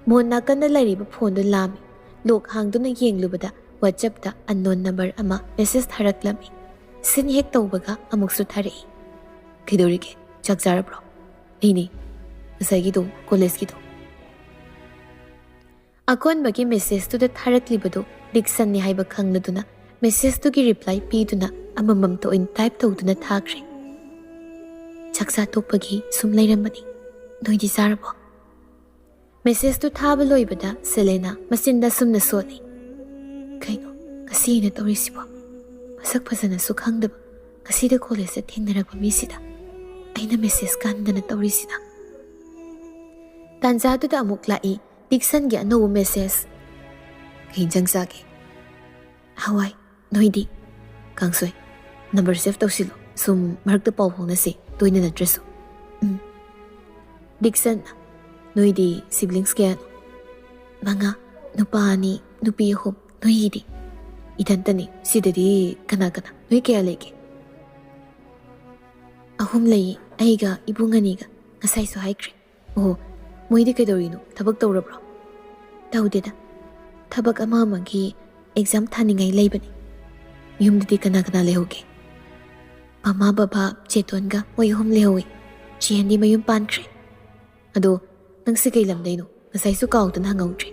ꯃꯣꯟ ꯅꯥꯀꯟꯗ ꯂꯩꯔꯤꯕ ꯐꯣꯟꯗꯨ ꯂꯥꯝꯃꯤ꯫ ꯂꯣꯛ ꯍꯥꯡꯗꯨꯅ ꯌꯦꯡꯂꯨꯕꯗ WhatsAppꯇ unknown number ꯑꯃ ꯃꯦꯁꯦꯖ ꯊꯥꯔꯛꯂꯝꯃꯤ꯫ ꯁꯤꯟ ꯍꯦꯛ ꯇꯧꯕꯒ ꯑꯃꯨꯛꯁꯨ ꯊꯥꯔꯛꯏ꯫ "ꯀꯩꯗꯧꯔꯤꯒꯦ? ꯆꯥꯛ ꯆꯥꯔꯕ꯭ꯔꯣ?" "ꯑꯩꯅꯦ, ꯉꯁꯥꯏꯒꯤꯗꯣ, ꯀꯣꯂꯦꯖꯀꯤꯗꯣ꯫" ꯑꯀꯣꯟꯕꯒꯤ ꯃꯦꯁꯦꯖꯇꯨꯗ ꯊꯥꯔꯛꯂꯤꯕꯗꯨ ꯗꯤꯛꯁꯟꯅꯤ ꯍꯥꯏꯕ ꯈꯪꯂꯗꯨꯅ ꯃꯦꯁꯦꯖꯇꯨꯒꯤ ꯔꯤꯄ꯭ꯂꯥꯏ ꯄꯤꯗꯨꯅ ꯑꯃꯃꯝꯇ ꯑꯣꯏꯅ ꯇꯥꯏꯞ ꯇꯧꯗꯨꯅ ꯊꯥꯈ꯭ꯔꯦ꯫ "ꯆꯥꯛ ꯆꯥ ꯇꯣꯛꯄꯒꯤ ꯁꯨꯝ ꯂꯩꯔꯝꯕꯅꯤ꯫ ꯅꯣꯏꯗꯤ ꯆꯥꯔꯕꯣ?" ꯃꯦꯁꯦꯖꯇꯨ ꯊꯥꯕ ꯂꯣꯏꯕꯗ ꯁꯦꯂꯦꯅꯥ ꯃꯆꯤꯟꯗ ꯁꯨꯝꯅ ꯁꯣꯜꯂꯤ꯫ "ꯀꯩꯅꯣ ꯉꯁꯤ ꯑꯩꯅ ꯇꯧꯔꯤꯁꯤꯕꯣ? ꯃꯁꯛ ꯐꯖꯅꯁꯨ ꯈꯪꯗꯕ, ꯉꯁꯤꯗ ꯀꯣꯂꯦꯖꯇ ꯊꯦꯡꯅꯔꯛꯄ ꯃꯤꯁꯤꯗ ꯑꯩꯅ ꯃꯦꯁꯦꯖ ꯀꯥꯟꯗꯅ ꯇꯧꯔꯤꯁꯤꯅ?" ꯇꯥꯟꯖꯥꯗꯨꯗ ꯑꯃꯨꯛ ꯂꯥꯛꯏ ꯗꯤꯛꯁꯟꯒꯤ ꯑꯅꯧꯕ ꯃꯦꯁꯦꯖ꯫ "ꯀꯩ ꯏꯟꯖꯥꯡ ꯆꯥꯒꯦ?" "ꯍꯋꯥꯏ꯫ ꯅꯣꯏꯗꯤ?" "ꯀꯥꯡꯁꯣꯏ꯫ ꯅꯝꯕꯔ ꯁꯦꯚ ꯇꯧꯁꯤꯜꯂꯣ, ꯁꯨꯝ ꯃꯔꯛꯇ ꯄꯥꯎ ꯐꯥꯎꯅꯁꯤ, ꯇꯣꯏꯅ ꯅꯠꯇ꯭ꯔꯁꯨ꯫" "ꯎꯝ꯫" ꯗꯤꯛꯁꯟ, "ꯅꯣꯏꯗꯤ ꯁꯤꯕ꯭ꯂꯤꯡꯁ ꯀꯌꯥꯅꯣ?" "ꯃꯉꯥ꯫ ꯅꯨꯄꯥ ꯑꯅꯤ, ꯅꯨꯄꯤ ꯑꯍꯨꯝ꯫ ꯅꯣꯏꯒꯤꯗꯤ?" ꯏꯊꯟꯇꯅꯤ꯫ ꯁꯤꯗꯗꯤ ꯀꯅꯥ ꯀꯅꯥ? ꯅꯣꯏ ꯀꯌꯥ ꯂꯩꯒꯦ? ꯑꯍꯨꯝ ꯂꯩꯌꯦ, ꯑꯩꯒ ꯏꯕꯨꯡ ꯑꯅꯤꯒ꯫ ꯉꯁꯥꯏꯁꯨ ꯍꯥꯏꯈ꯭ꯔꯦ꯫ ꯑꯣ, ꯃꯣꯏꯗꯤ ꯀꯩꯗꯧꯔꯤꯅꯣ? ꯊꯕꯛ ꯇꯧꯔꯕ꯭ꯔꯣ? ꯇꯧꯗꯦꯗ, ꯊꯕꯛ ꯑꯃ ꯑꯃꯒꯤ ꯑꯦꯛꯖꯥꯝ ꯊꯥꯅꯤꯡꯉꯥꯏ ꯂꯩꯕꯅꯤ꯫ ꯌꯨꯝꯗꯗꯤ ꯀꯅꯥ ꯀꯅꯥ ꯂꯩꯍꯧꯒꯦ? ꯃꯃꯥ, ꯕꯕꯥ, ꯆꯦꯇꯣꯟꯒ ꯃꯣꯏ ꯑꯍꯨꯝ ꯂꯩꯍꯧꯋꯤ꯫ ꯆꯦꯍꯟꯗꯤ ꯃꯌꯨꯝ ꯄꯥꯟꯈ꯭ꯔꯦ꯫ ꯑꯗꯣ ꯅꯪꯁꯦ ꯀꯩ ꯂꯝꯗꯩꯅꯣ? ꯉꯁꯥꯏꯁꯨ ꯀꯥꯎꯗꯅ ꯍꯪꯍꯧꯗ꯭ꯔꯦ꯫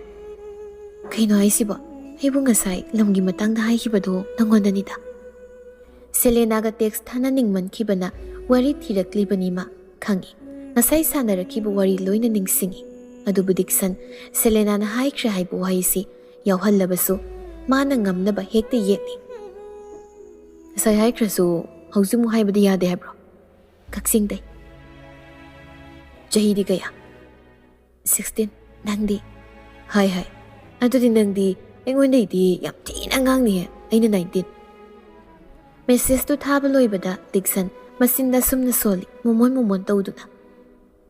ꯀꯩꯅꯣ ꯍꯥꯏꯁꯤꯕꯣ? ꯑꯩꯕꯨ ꯉꯁꯥꯏ ꯂꯝꯒꯤ ꯃꯇꯥꯡꯗ ꯍꯥꯏꯈꯤꯕꯗꯣ ꯅꯪꯉꯣꯟꯗꯅꯤꯗ꯫ ꯁꯦꯂꯦꯅꯥꯒ ꯇꯦꯛꯁ ꯊꯥꯅꯅꯤꯡꯃꯟꯈꯤꯕꯅ ꯋꯥꯔꯤ ꯊꯤꯔꯛꯂꯤꯕꯅꯤ ꯃꯥ꯫ ꯈꯪꯏ, ꯉꯁꯥꯏ ꯁꯥꯟꯅꯔꯛꯈꯤꯕ ꯋꯥꯔꯤ ꯂꯣꯏꯅ ꯅꯤꯡꯁꯤꯡꯏ꯫ ꯑꯗꯨꯕꯨ ꯗꯤꯛꯁꯟ, ꯁꯦꯂꯦꯅꯥꯅ ꯍꯥꯏꯈ꯭ꯔꯦ ꯍꯥꯏꯕ ꯋꯥꯍꯩꯁꯤ ꯌꯥꯎꯍꯜꯂꯕꯁꯨ ꯃꯥꯅ ꯉꯝꯅꯕ ꯍꯦꯛꯇ ꯌꯦꯠꯂꯤ꯫ ꯉꯁꯥꯏ ꯍꯥꯏꯈ꯭ꯔꯁꯨ ꯍꯧꯖꯤꯛꯃꯨꯛ ꯍꯥꯏꯕꯗꯤ ꯌꯥꯗꯦ ꯍꯥꯏꯕ꯭ꯔꯣ? ꯀꯛꯆꯤꯡꯗꯩ꯫ ꯆꯍꯤꯗꯤ ꯀꯌꯥ? ꯁꯤꯛꯁꯇꯤꯟ꯫ ꯅꯪꯗꯤ? ꯍꯥꯏ ꯍꯥꯏ꯫ ꯑꯗꯨꯗꯤ ꯅꯪꯗꯤ ꯑꯩꯉꯣꯟꯗꯩꯗꯤ ꯌꯥꯝ ꯊꯤꯅ ꯑꯉꯥꯡꯅꯤꯍꯦ꯫ ꯑꯩꯅ ꯅꯥꯏꯟꯇꯤꯟ꯫ ꯃꯦꯁꯦꯖꯇꯨ ꯊꯥꯕ ꯂꯣꯏꯕꯗ ꯗꯤꯛꯁꯟ ꯃꯆꯤꯟꯗ ꯁꯨꯝꯅ ꯁꯣꯜꯂꯤ, ꯃꯣꯃꯣꯟ ꯃꯣꯃꯣꯟ ꯇꯧꯗꯨꯅ꯫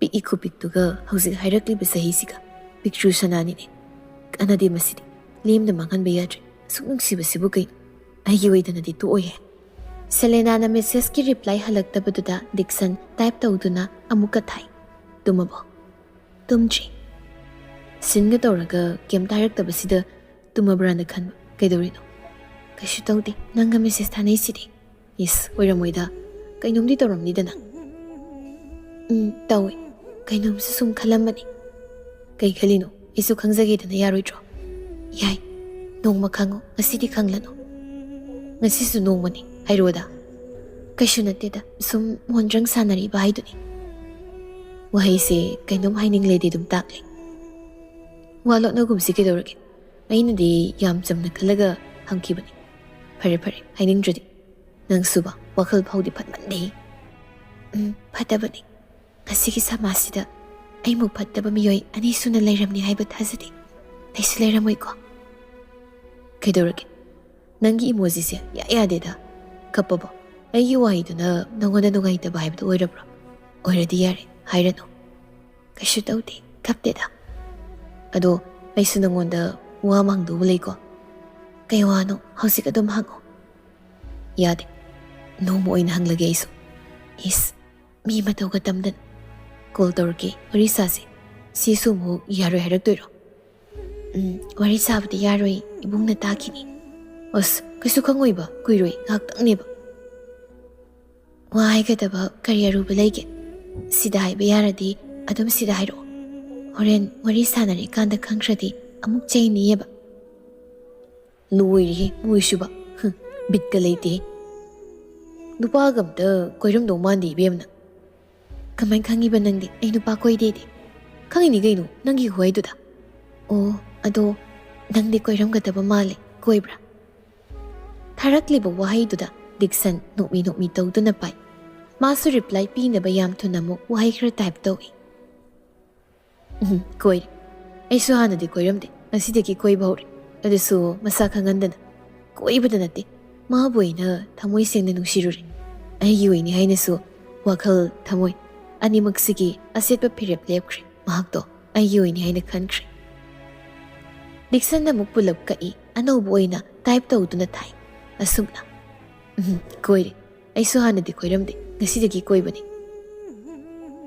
ꯄꯤꯛꯏ ꯈꯨꯄꯤꯛꯇꯨꯒ ꯍꯧꯖꯤꯛ ꯍꯥꯏꯔꯛꯂꯤꯕ ꯆꯍꯤꯁꯤꯒ꯫ ꯄꯤꯛꯇ꯭ꯔꯨ ꯁꯅꯥꯅꯤꯅꯦ꯫ ꯀꯥꯟꯅꯗꯦ ꯃꯁꯤꯗꯤ꯫ ꯂꯦꯝꯅ ꯃꯥꯡꯍꯟꯕ ꯌꯥꯗ꯭ꯔꯦ꯫ ꯑꯁꯨꯛ ꯅꯨꯡꯁꯤꯕꯁꯤꯕꯨ ꯀꯩꯅꯣ? ꯑꯩꯒꯤ ꯑꯣꯏꯗꯅꯗꯤ ꯇꯣꯛꯑꯣꯏꯍꯦ꯫ ꯁꯦꯂꯦꯅꯥꯅ ꯃꯦꯁꯦꯖꯀꯤ ꯔꯤꯄ꯭ꯂꯥꯏ ꯍꯜꯂꯛꯇꯕꯗꯨꯗ ꯗꯤꯛꯁꯟ ꯇꯥꯏꯞ ꯇꯧꯗꯨꯅ ꯑꯃꯨꯛꯀ ꯊꯥꯏ꯫ ꯇꯨꯝꯃꯕꯣ? ꯇꯨꯝꯗ꯭ꯔꯤ꯫ ꯁꯤꯟꯒ ꯇꯧꯔꯒ ꯀꯩꯝꯇ ꯍꯥꯏꯔꯛꯇꯕꯁꯤꯗ ꯇꯨꯝꯃꯕ꯭ꯔꯥꯅ ꯈꯟꯕ꯫ ꯀꯩꯗꯧꯔꯤꯅꯣ? ꯀꯩꯁꯨ ꯇꯧꯗꯦ꯫ ꯅꯪꯒ ꯃꯦꯁꯦꯖ ꯊꯥꯅꯩꯁꯤꯗꯤ꯫ ꯏꯁ, ꯑꯣꯏꯔꯝꯃꯣꯏꯗ꯫ ꯀꯩꯅꯣꯝꯗꯤ ꯇꯧꯔꯝꯅꯤꯗꯅ꯫ ꯎꯝ, ꯇꯧꯏ꯫ ꯀꯩꯅꯣꯝꯁꯨ ꯁꯨꯝ ꯈꯜꯂꯝꯕꯅꯤ꯫ ꯀꯩ ꯈꯜꯂꯤꯅꯣ? ꯑꯩꯁꯨ ꯈꯪꯖꯒꯦꯗꯅ ꯌꯥꯔꯣꯏꯗ꯭ꯔꯣ? ꯌꯥꯏ꯫ ꯅꯣꯡꯃ ꯈꯪꯉꯣ, ꯉꯁꯤꯗꯤ ꯈꯪꯂꯅꯨ꯫ ꯉꯁꯤꯁꯨ ꯅꯣꯡꯃꯅꯤ꯫ ꯍꯥꯏꯔꯣꯗ꯫ ꯀꯩꯁꯨ ꯅꯠꯇꯦꯗ, ꯁꯨꯝ ꯃꯣꯟꯗ꯭ꯔꯪ ꯁꯥꯟꯅꯔꯤꯕ ꯍꯥꯏꯗꯨꯅꯤ꯫ ꯋꯥꯍꯩꯁꯦ ꯀꯩꯅꯣꯝ ꯍꯥꯏꯅꯤꯡꯂꯦꯗꯤ ꯑꯗꯨꯝ ꯇꯥꯛꯂꯦ꯫ ꯋꯥ ꯂꯣꯠꯅꯒꯨꯝꯁꯤ ꯀꯩꯗꯧꯔꯒꯦ? ꯑꯩꯅꯗꯤ ꯌꯥꯝ ꯆꯝꯅ ꯈꯜꯂꯒ ꯍꯪꯈꯤꯕꯅꯤ꯫ ꯐꯔꯦ ꯐꯔꯦ, ꯍꯥꯏꯅꯤꯡꯗ꯭ꯔꯗꯤ꯫ ꯅꯪꯁꯨꯕ ꯋꯥꯈꯜ ꯐꯥꯎꯗꯤ ꯐꯠꯃꯟꯗꯦ꯫ ꯎꯝ, ꯐꯠꯇꯕꯅꯤ꯫ ꯉꯁꯤꯒꯤ ꯁꯃꯥꯖꯁꯤꯗ ꯑꯩꯃꯨꯛ ꯐꯠꯇꯕ ꯃꯤꯑꯣꯏ ꯑꯅꯤ ꯁꯨꯅ ꯂꯩꯔꯝꯅꯤ ꯍꯥꯏꯕ ꯊꯥꯖꯗꯦ꯫ ꯂꯩꯁꯨ ꯂꯩꯔꯝꯃꯣꯏꯀꯣ꯫ ꯀꯩꯗꯧꯔꯒꯦ? ꯅꯪꯒꯤ ꯏꯃꯣꯖꯤꯁꯦ ꯌꯥ ꯌꯥꯗꯦꯗ꯫ ꯀꯞꯄꯕꯣ? ꯑꯩꯒꯤ ꯋꯥꯍꯩꯗꯨꯅ ꯅꯪꯉꯣꯟꯗ ꯅꯨꯡꯉꯥꯏꯇꯕ ꯍꯥꯏꯕꯗꯨ ꯑꯣꯏꯔꯕ꯭ꯔꯣ? ꯑꯣꯏꯔꯗꯤ ꯌꯥꯔꯦ, ꯍꯥꯏꯔꯅꯨ꯫ ꯀꯩꯁꯨ ꯇꯧꯗꯦ, ꯀꯞꯇꯦꯗ꯫ ꯑꯗꯣ ꯑꯩꯁꯨ ꯅꯪꯉꯣꯟꯗ ꯋꯥ ꯑꯃ ꯍꯪꯗꯧꯕ ꯂꯩꯀꯣ꯫ "ꯀꯩ ꯋꯥꯅꯣ? ꯍꯧꯖꯤꯛ ꯑꯗꯨꯝ ꯍꯪꯉꯣ꯫" "ꯌꯥꯗꯦ, ꯅꯣꯡꯃ ꯑꯣꯏꯅ ꯍꯪꯂꯒꯦ ꯑꯩꯁꯨ꯫" "ꯏꯁ, ꯃꯤ ꯃꯇꯧꯒ ꯇꯝꯗꯅ꯫ ꯀꯣꯜ ꯇꯧꯔꯛꯀꯦ, ꯋꯥꯔꯤ ꯁꯥꯁꯦ꯫ ꯁꯤꯁꯨ ꯑꯃꯨꯛ ꯌꯥꯔꯣꯏ ꯍꯥꯏꯔꯛꯇꯣꯏꯔꯣ?" "ꯎꯝ, ꯋꯥꯔꯤ ꯁꯥꯕꯗꯤ ꯌꯥꯔꯣꯏ, ꯏꯕꯨꯡꯅ ꯇꯥꯈꯤꯅꯤ꯫" "ꯑꯁ, ꯀꯩꯁꯨ ꯈꯪꯉꯣꯏꯕ, ꯀꯨꯏꯔꯣꯏ, ꯉꯥꯏꯍꯥꯛꯇꯪꯅꯦꯕ꯫" "ꯋꯥ ꯍꯥꯏꯒꯗꯕ ꯀꯔꯤ ꯑꯔꯨꯕ ꯂꯩꯒꯦ? ꯁꯤꯗ ꯍꯥꯏꯕ ꯌꯥꯔꯗꯤ ꯑꯗꯨꯝ ꯁꯤꯗ ꯍꯥꯏꯔꯛꯑꯣ꯫ ꯍꯣꯔꯦꯟ ꯋꯥꯔꯤ ꯁꯥꯟꯅꯔꯤꯀꯥꯟꯗ ꯈꯪꯈ꯭ꯔꯗꯤ ꯑꯃꯨꯛ ꯆꯩꯅꯤꯌꯦꯕ꯫" "ꯂꯣꯏꯔꯦꯍꯦ, ꯃꯣꯏꯁꯨꯕ꯫ ꯍꯨꯝ, ꯕꯤꯠꯀ ꯂꯩꯇꯦꯍꯦ꯫ ꯅꯨꯄꯥꯒ ꯑꯝꯇ ꯀꯣꯏꯔꯝꯗꯧ ꯃꯥꯟꯗꯦ ꯏꯕꯦꯝꯅ꯫" "ꯀꯃꯥꯏ ꯈꯪꯉꯤꯕ ꯅꯪꯗꯤ ꯑꯩ ꯅꯨꯄꯥ ꯀꯣꯏꯗꯦꯗꯤ?" "ꯈꯪꯉꯤꯅꯤ ꯀꯩꯅꯣ, ꯅꯪꯒꯤ ꯈꯨꯍꯥꯏꯗꯨꯗ꯫" "ꯑꯣ, ꯑꯗꯣ ꯅꯪꯗꯤ ꯀꯣꯏꯔꯝꯒꯗꯕ ꯃꯥꯜꯂꯦ, ꯀꯣꯏꯕ꯭ꯔꯥ?" ꯊꯥꯔꯛꯂꯤꯕ ꯋꯥꯍꯩꯗꯨꯗ ꯗꯤꯛꯁꯟ ꯅꯣꯛꯃꯤ ꯅꯣꯛꯃꯤ ꯇꯧꯗꯨꯅ ꯄꯥꯏ꯫ ꯃꯥꯁꯨ ꯔꯤꯄ꯭ꯂꯥꯏ ꯄꯤꯅꯕ ꯌꯥꯝ ꯊꯨꯅ ꯑꯃꯨꯛ ꯋꯥꯍꯩ ꯈꯔ ꯇꯥꯏꯞ ꯇꯧꯏ꯫ "ꯎꯝ, ꯀꯣꯏꯔꯦ꯫ ꯑꯩꯁꯨ ꯍꯥꯟꯅꯗꯤ ꯀꯣꯏꯔꯝꯗꯦ, ꯉꯁꯤꯗꯒꯤ ꯀꯣꯏꯕ ꯍꯧꯔꯦ꯫ ꯑꯗꯨꯁꯨ ꯃꯁꯥ ꯈꯪꯍꯟꯗꯅ꯫ ꯀꯣꯏꯕꯗ ꯅꯠꯇꯦ, ꯃꯥꯕꯨ ꯑꯩꯅ ꯊꯃꯣꯏ ꯁꯦꯡꯅ ꯅꯨꯡꯁꯤꯔꯨꯔꯦ꯫ ꯑꯩꯒꯤ ꯑꯣꯏꯅꯤ ꯍꯥꯏꯅꯁꯨ ꯋꯥꯈꯜ, ꯊꯃꯣꯏ ꯑꯅꯤꯃꯛꯁꯤꯒꯤ ꯑꯁꯦꯠꯄ ꯐꯤꯔꯦꯞ ꯂꯦꯞꯈ꯭ꯔꯦ ꯃꯍꯥꯛꯇꯣ꯫ ꯑꯩꯒꯤ ꯑꯣꯏꯅꯤ ꯍꯥꯏꯅ ꯈꯟꯈ꯭ꯔꯦ꯫" ꯗꯤꯛꯁꯟꯅ ꯑꯃꯨꯛ ꯄꯨꯂꯞ ꯀꯛꯏ, ꯑꯅꯧꯕ ꯑꯣꯏꯅ ꯇꯥꯏꯞ ꯇꯧꯗꯨꯅ ꯊꯥꯏ꯫ ꯑꯁꯨꯝꯅ꯫ "ꯎꯝ, ꯀꯣꯏꯔꯦ꯫ ꯑꯩꯁꯨ ꯍꯥꯟꯅꯗꯤ ꯀꯣꯏꯔꯝꯗꯦ, ꯉꯁꯤꯗꯒꯤ ꯀꯣꯏꯕꯅꯤ꯫"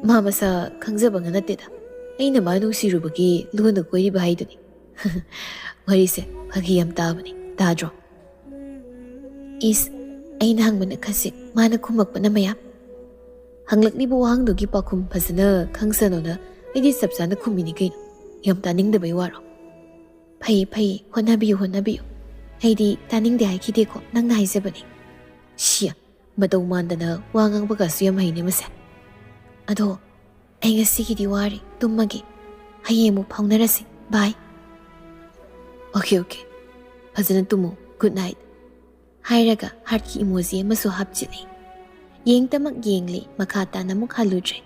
ꯃꯥ ꯃꯁꯥ ꯈꯪꯖꯕꯒ ꯅꯠꯇꯦꯗ, ꯑꯩꯅ ꯃꯥ ꯅꯨꯡꯁꯤꯔꯨꯕꯒꯤ ꯂꯣꯟꯅ ꯀꯣꯏꯔꯤꯕ ꯍꯥꯏꯗꯨꯅꯤ꯫ ꯋꯥꯔꯤꯁꯦ ꯐꯥꯒꯤ ꯌꯥꯝ ꯇꯥꯕꯅꯤ, ꯇꯥꯗ꯭ꯔꯣ? ꯏꯁ, ꯑꯩꯅ ꯍꯪꯕꯅ ꯈꯖꯤꯛ, ꯃꯥꯅ ꯈꯨꯝꯃꯛꯄꯅ ꯃꯌꯥꯝ꯫ ꯍꯪꯂꯛꯂꯤꯕ ꯋꯥꯍꯪꯗꯨꯒꯤ ꯄꯥꯎꯈꯨꯝ ꯐꯖꯅ ꯈꯪꯁꯅꯨꯅ ꯑꯩꯗꯤ ꯆꯞ ꯆꯥꯅ ꯈꯨꯝꯃꯤꯅꯤ ꯀꯩꯅꯣ꯫ ꯌꯥꯝ ꯇꯥꯅꯤꯡꯗꯕꯩ ꯋꯥꯔꯣ? ꯐꯩꯌꯦ, ꯐꯩꯌꯦ, ꯍꯣꯠꯅꯕꯤꯌꯨ, ꯍꯣꯠꯅꯕꯤꯌꯨ꯫ ꯑꯩꯗꯤ ꯇꯥꯅꯤꯡꯗꯦ ꯍꯥꯏꯈꯤꯗꯦꯀꯣ, ꯅꯪꯅ ꯍꯥꯏꯖꯕꯅꯤ꯫ ꯁꯤꯌꯥ, ꯃꯇꯧ ꯃꯥꯟꯗꯅ ꯋꯥ ꯉꯥꯡꯕꯒꯁꯨ ꯌꯥꯝ ꯍꯩꯅꯦ ꯃꯁꯦ꯫ ꯑꯗꯣ ꯑꯩ ꯉꯁꯤꯒꯤꯗꯤ ꯋꯥꯔꯦ, ꯇꯨꯝꯃꯒꯦ꯫ ꯍꯌꯦꯡ ꯑꯃꯨꯛ ꯐꯥꯎꯅꯔꯁꯤ꯫ ꯕꯥꯏ꯫ Okay, okay. ꯐꯖꯅ ꯇꯨꯝꯃꯨ꯫ Good night. ꯍꯥꯏꯔꯒ ꯍꯥꯔꯠꯀꯤ ꯏꯃꯣꯖꯤ ꯑꯃꯁꯨ ꯍꯥꯞꯆꯤꯜꯂꯤ꯫ ꯌꯦꯡꯇꯃꯛ ꯌꯦꯡꯂꯤ, ꯃꯈꯥ ꯇꯥꯅ ꯑꯃꯨꯛ ꯍꯜꯂꯨꯗ꯭ꯔꯦ꯫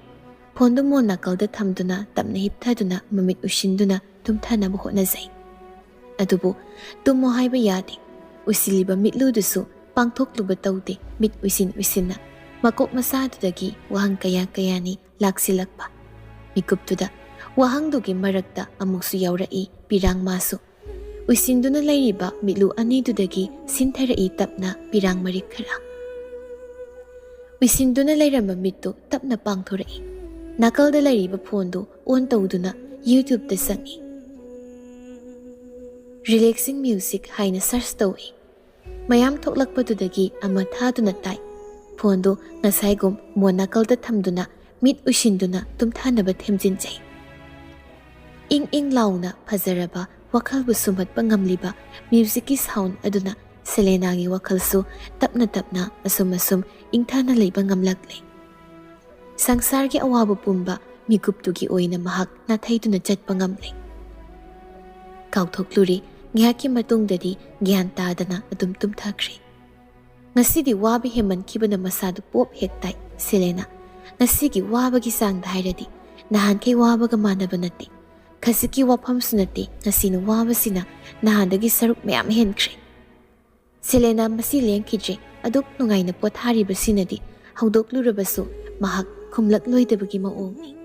ꯐꯣꯟꯗꯨ ꯃꯣꯟ ꯅꯥꯀꯜꯗ ꯊꯝꯗꯨꯅ ꯇꯞꯅ ꯍꯤꯞꯊꯗꯨꯅ ꯃꯃꯤꯠ ꯎꯏꯁꯤꯟꯗꯨꯅ ꯇꯨꯝꯊꯅꯕ ꯍꯣꯠꯅꯖꯩ꯫ ꯑꯗꯨꯕꯨ ꯇꯨꯝꯃꯣ ꯍꯥꯏꯕ ꯌꯥꯗꯦ꯫ ꯎꯏꯁꯤꯜꯂꯤꯕ ꯃꯤꯠꯂꯨꯗꯨꯁꯨ ꯄꯥꯡꯊꯣꯛꯂꯨꯕ ꯇꯧꯗꯦ, ꯃꯤꯠ ꯎꯏꯁꯤꯟ ꯎꯏꯁꯤꯟꯅ꯫ ꯃꯀꯣꯛ ꯃꯁꯥꯗꯨꯗꯒꯤ ꯋꯥꯍꯪ ꯀꯌꯥ ꯀꯌꯥꯅꯤ ꯂꯥꯛꯁꯤꯜꯂꯛꯄ꯫ ꯃꯤꯀꯨꯞꯇꯨꯗ ꯋꯥꯍꯪꯗꯨꯒꯤ ꯃꯔꯛꯇ ꯑꯃꯨꯛꯁꯨ ꯌꯥꯎꯔꯛꯏ ꯄꯤꯔꯥꯡ ꯃꯥꯁꯨ꯫ ꯎꯏꯁꯤꯟꯗꯨꯅ ꯂꯩꯔꯤꯕ ꯃꯤꯠꯂꯨ ꯑꯅꯤꯗꯨꯗꯒꯤ ꯁꯤꯟꯊꯔꯛꯏ ꯇꯞꯅ ꯄꯤꯔꯥꯡ ꯃꯔꯤꯛ ꯈꯔ꯫ ꯎꯏꯁꯤꯟꯗꯨꯅ ꯂꯩꯔꯝꯕ ꯃꯤꯠꯇꯨ ꯇꯞꯅ ꯄꯥꯡꯊꯣꯔꯛꯏ꯫ ꯅꯥꯀꯜꯗ ꯂꯩꯔꯤꯕ ꯐꯣꯟꯗꯨ ꯑꯣꯟ ꯇꯧꯗꯨꯅ YouTubeꯇ ꯆꯪꯏ꯫ Relaxing music ꯍꯥꯏꯅ search ꯇꯧꯏ꯫ ꯃꯌꯥꯝ ꯊꯣꯛꯂꯛꯄꯗꯨꯗꯒꯤ ꯑꯃ ꯊꯥꯗꯨꯅ ꯇꯥꯏ꯫ ꯐꯣꯟꯗꯨ ꯉꯁꯥꯏꯒꯨꯝ ꯃꯣꯟ ꯅꯥꯀꯜꯗ ꯊꯝꯗꯨꯅ ꯃꯤꯠ ꯎꯏꯁꯤꯟꯗꯨꯅ ꯇꯨꯝꯊꯥꯅꯕ ꯊꯦꯝꯖꯤꯟꯖꯩ꯫ ꯏꯪ ꯏꯪ ꯂꯥꯎꯅ ꯐꯖꯔꯕ ꯋꯥꯈꯜꯕꯨ ꯁꯨꯝꯍꯠꯄ ꯉꯝꯂꯤꯕ musicꯀꯤ sound ꯑꯗꯨꯅ ꯁꯦꯂꯦꯅꯥꯒꯤ ꯋꯥꯈꯜꯁꯨ ꯇꯞꯅ ꯇꯞꯅ ꯑꯁꯨꯝ ꯑꯁꯨꯝ ꯏꯪꯊꯅ ꯂꯩꯕ ꯉꯝꯂꯛꯂꯦ꯫ ꯁꯪꯁꯥꯔꯒꯤ ꯑꯋꯥꯕ ꯄꯨꯝꯕ ꯃꯤꯀꯨꯞꯇꯨꯒꯤ ꯑꯣꯏꯅ ꯃꯍꯥꯛ ꯅꯥꯊꯩꯗꯨꯅ ꯆꯠꯄ ꯉꯝꯂꯦ꯫ ꯀꯥꯎꯊꯣꯛꯂꯨꯔꯦ꯫ ꯉꯥꯏꯍꯥꯛꯀꯤ ꯃꯇꯨꯡꯗꯗꯤ ꯒ꯭ꯌꯥꯟ ꯇꯥꯗꯅ ꯑꯗꯨꯝ ꯇꯨꯝꯊꯈ꯭ꯔꯦ꯫ ꯉꯁꯤꯗꯤ ꯋꯥꯕ ꯍꯦꯟꯃꯟꯈꯤꯕꯅ ꯃꯁꯥꯗꯨ ꯄꯣꯞ ꯍꯦꯛ ꯇꯥꯏ꯫ ꯁꯦꯂꯦꯅꯥ, ꯉꯁꯤꯒꯤ ꯋꯥꯕꯒꯤ ꯆꯥꯡꯗ ꯍꯥꯏꯔꯗꯤ ꯅꯍꯥꯟꯈꯩ ꯋꯥꯕꯒ ꯃꯥꯟꯅꯕ ꯅꯠꯇꯦ꯫ ꯈꯖꯤꯛꯀꯤ ꯋꯥꯐꯝꯁꯨ ꯅꯠꯇꯦ ꯉꯁꯤꯅ ꯋꯥꯕꯁꯤꯅ꯫ ꯅꯍꯥꯟꯗꯒꯤ ꯁꯔꯨꯛ ꯃꯌꯥꯝ ꯍꯦꯟꯈ꯭ꯔꯦ꯫ ꯁꯦꯂꯦꯅꯥ ꯃꯁꯤ ꯂꯦꯡꯈꯤꯗ꯭ꯔꯦ꯫ ꯑꯗꯨꯛ ꯅꯨꯡꯉꯥꯏꯅ ꯄꯣꯊꯥꯔꯤꯕꯁꯤꯅꯗꯤ ꯍꯧꯗꯣꯛꯂꯨꯔꯕꯁꯨ ꯃꯍꯥꯛ ꯈꯨꯝꯂꯛꯂꯣꯏꯗꯕꯒꯤ ꯃꯑꯣꯡꯅꯤ꯫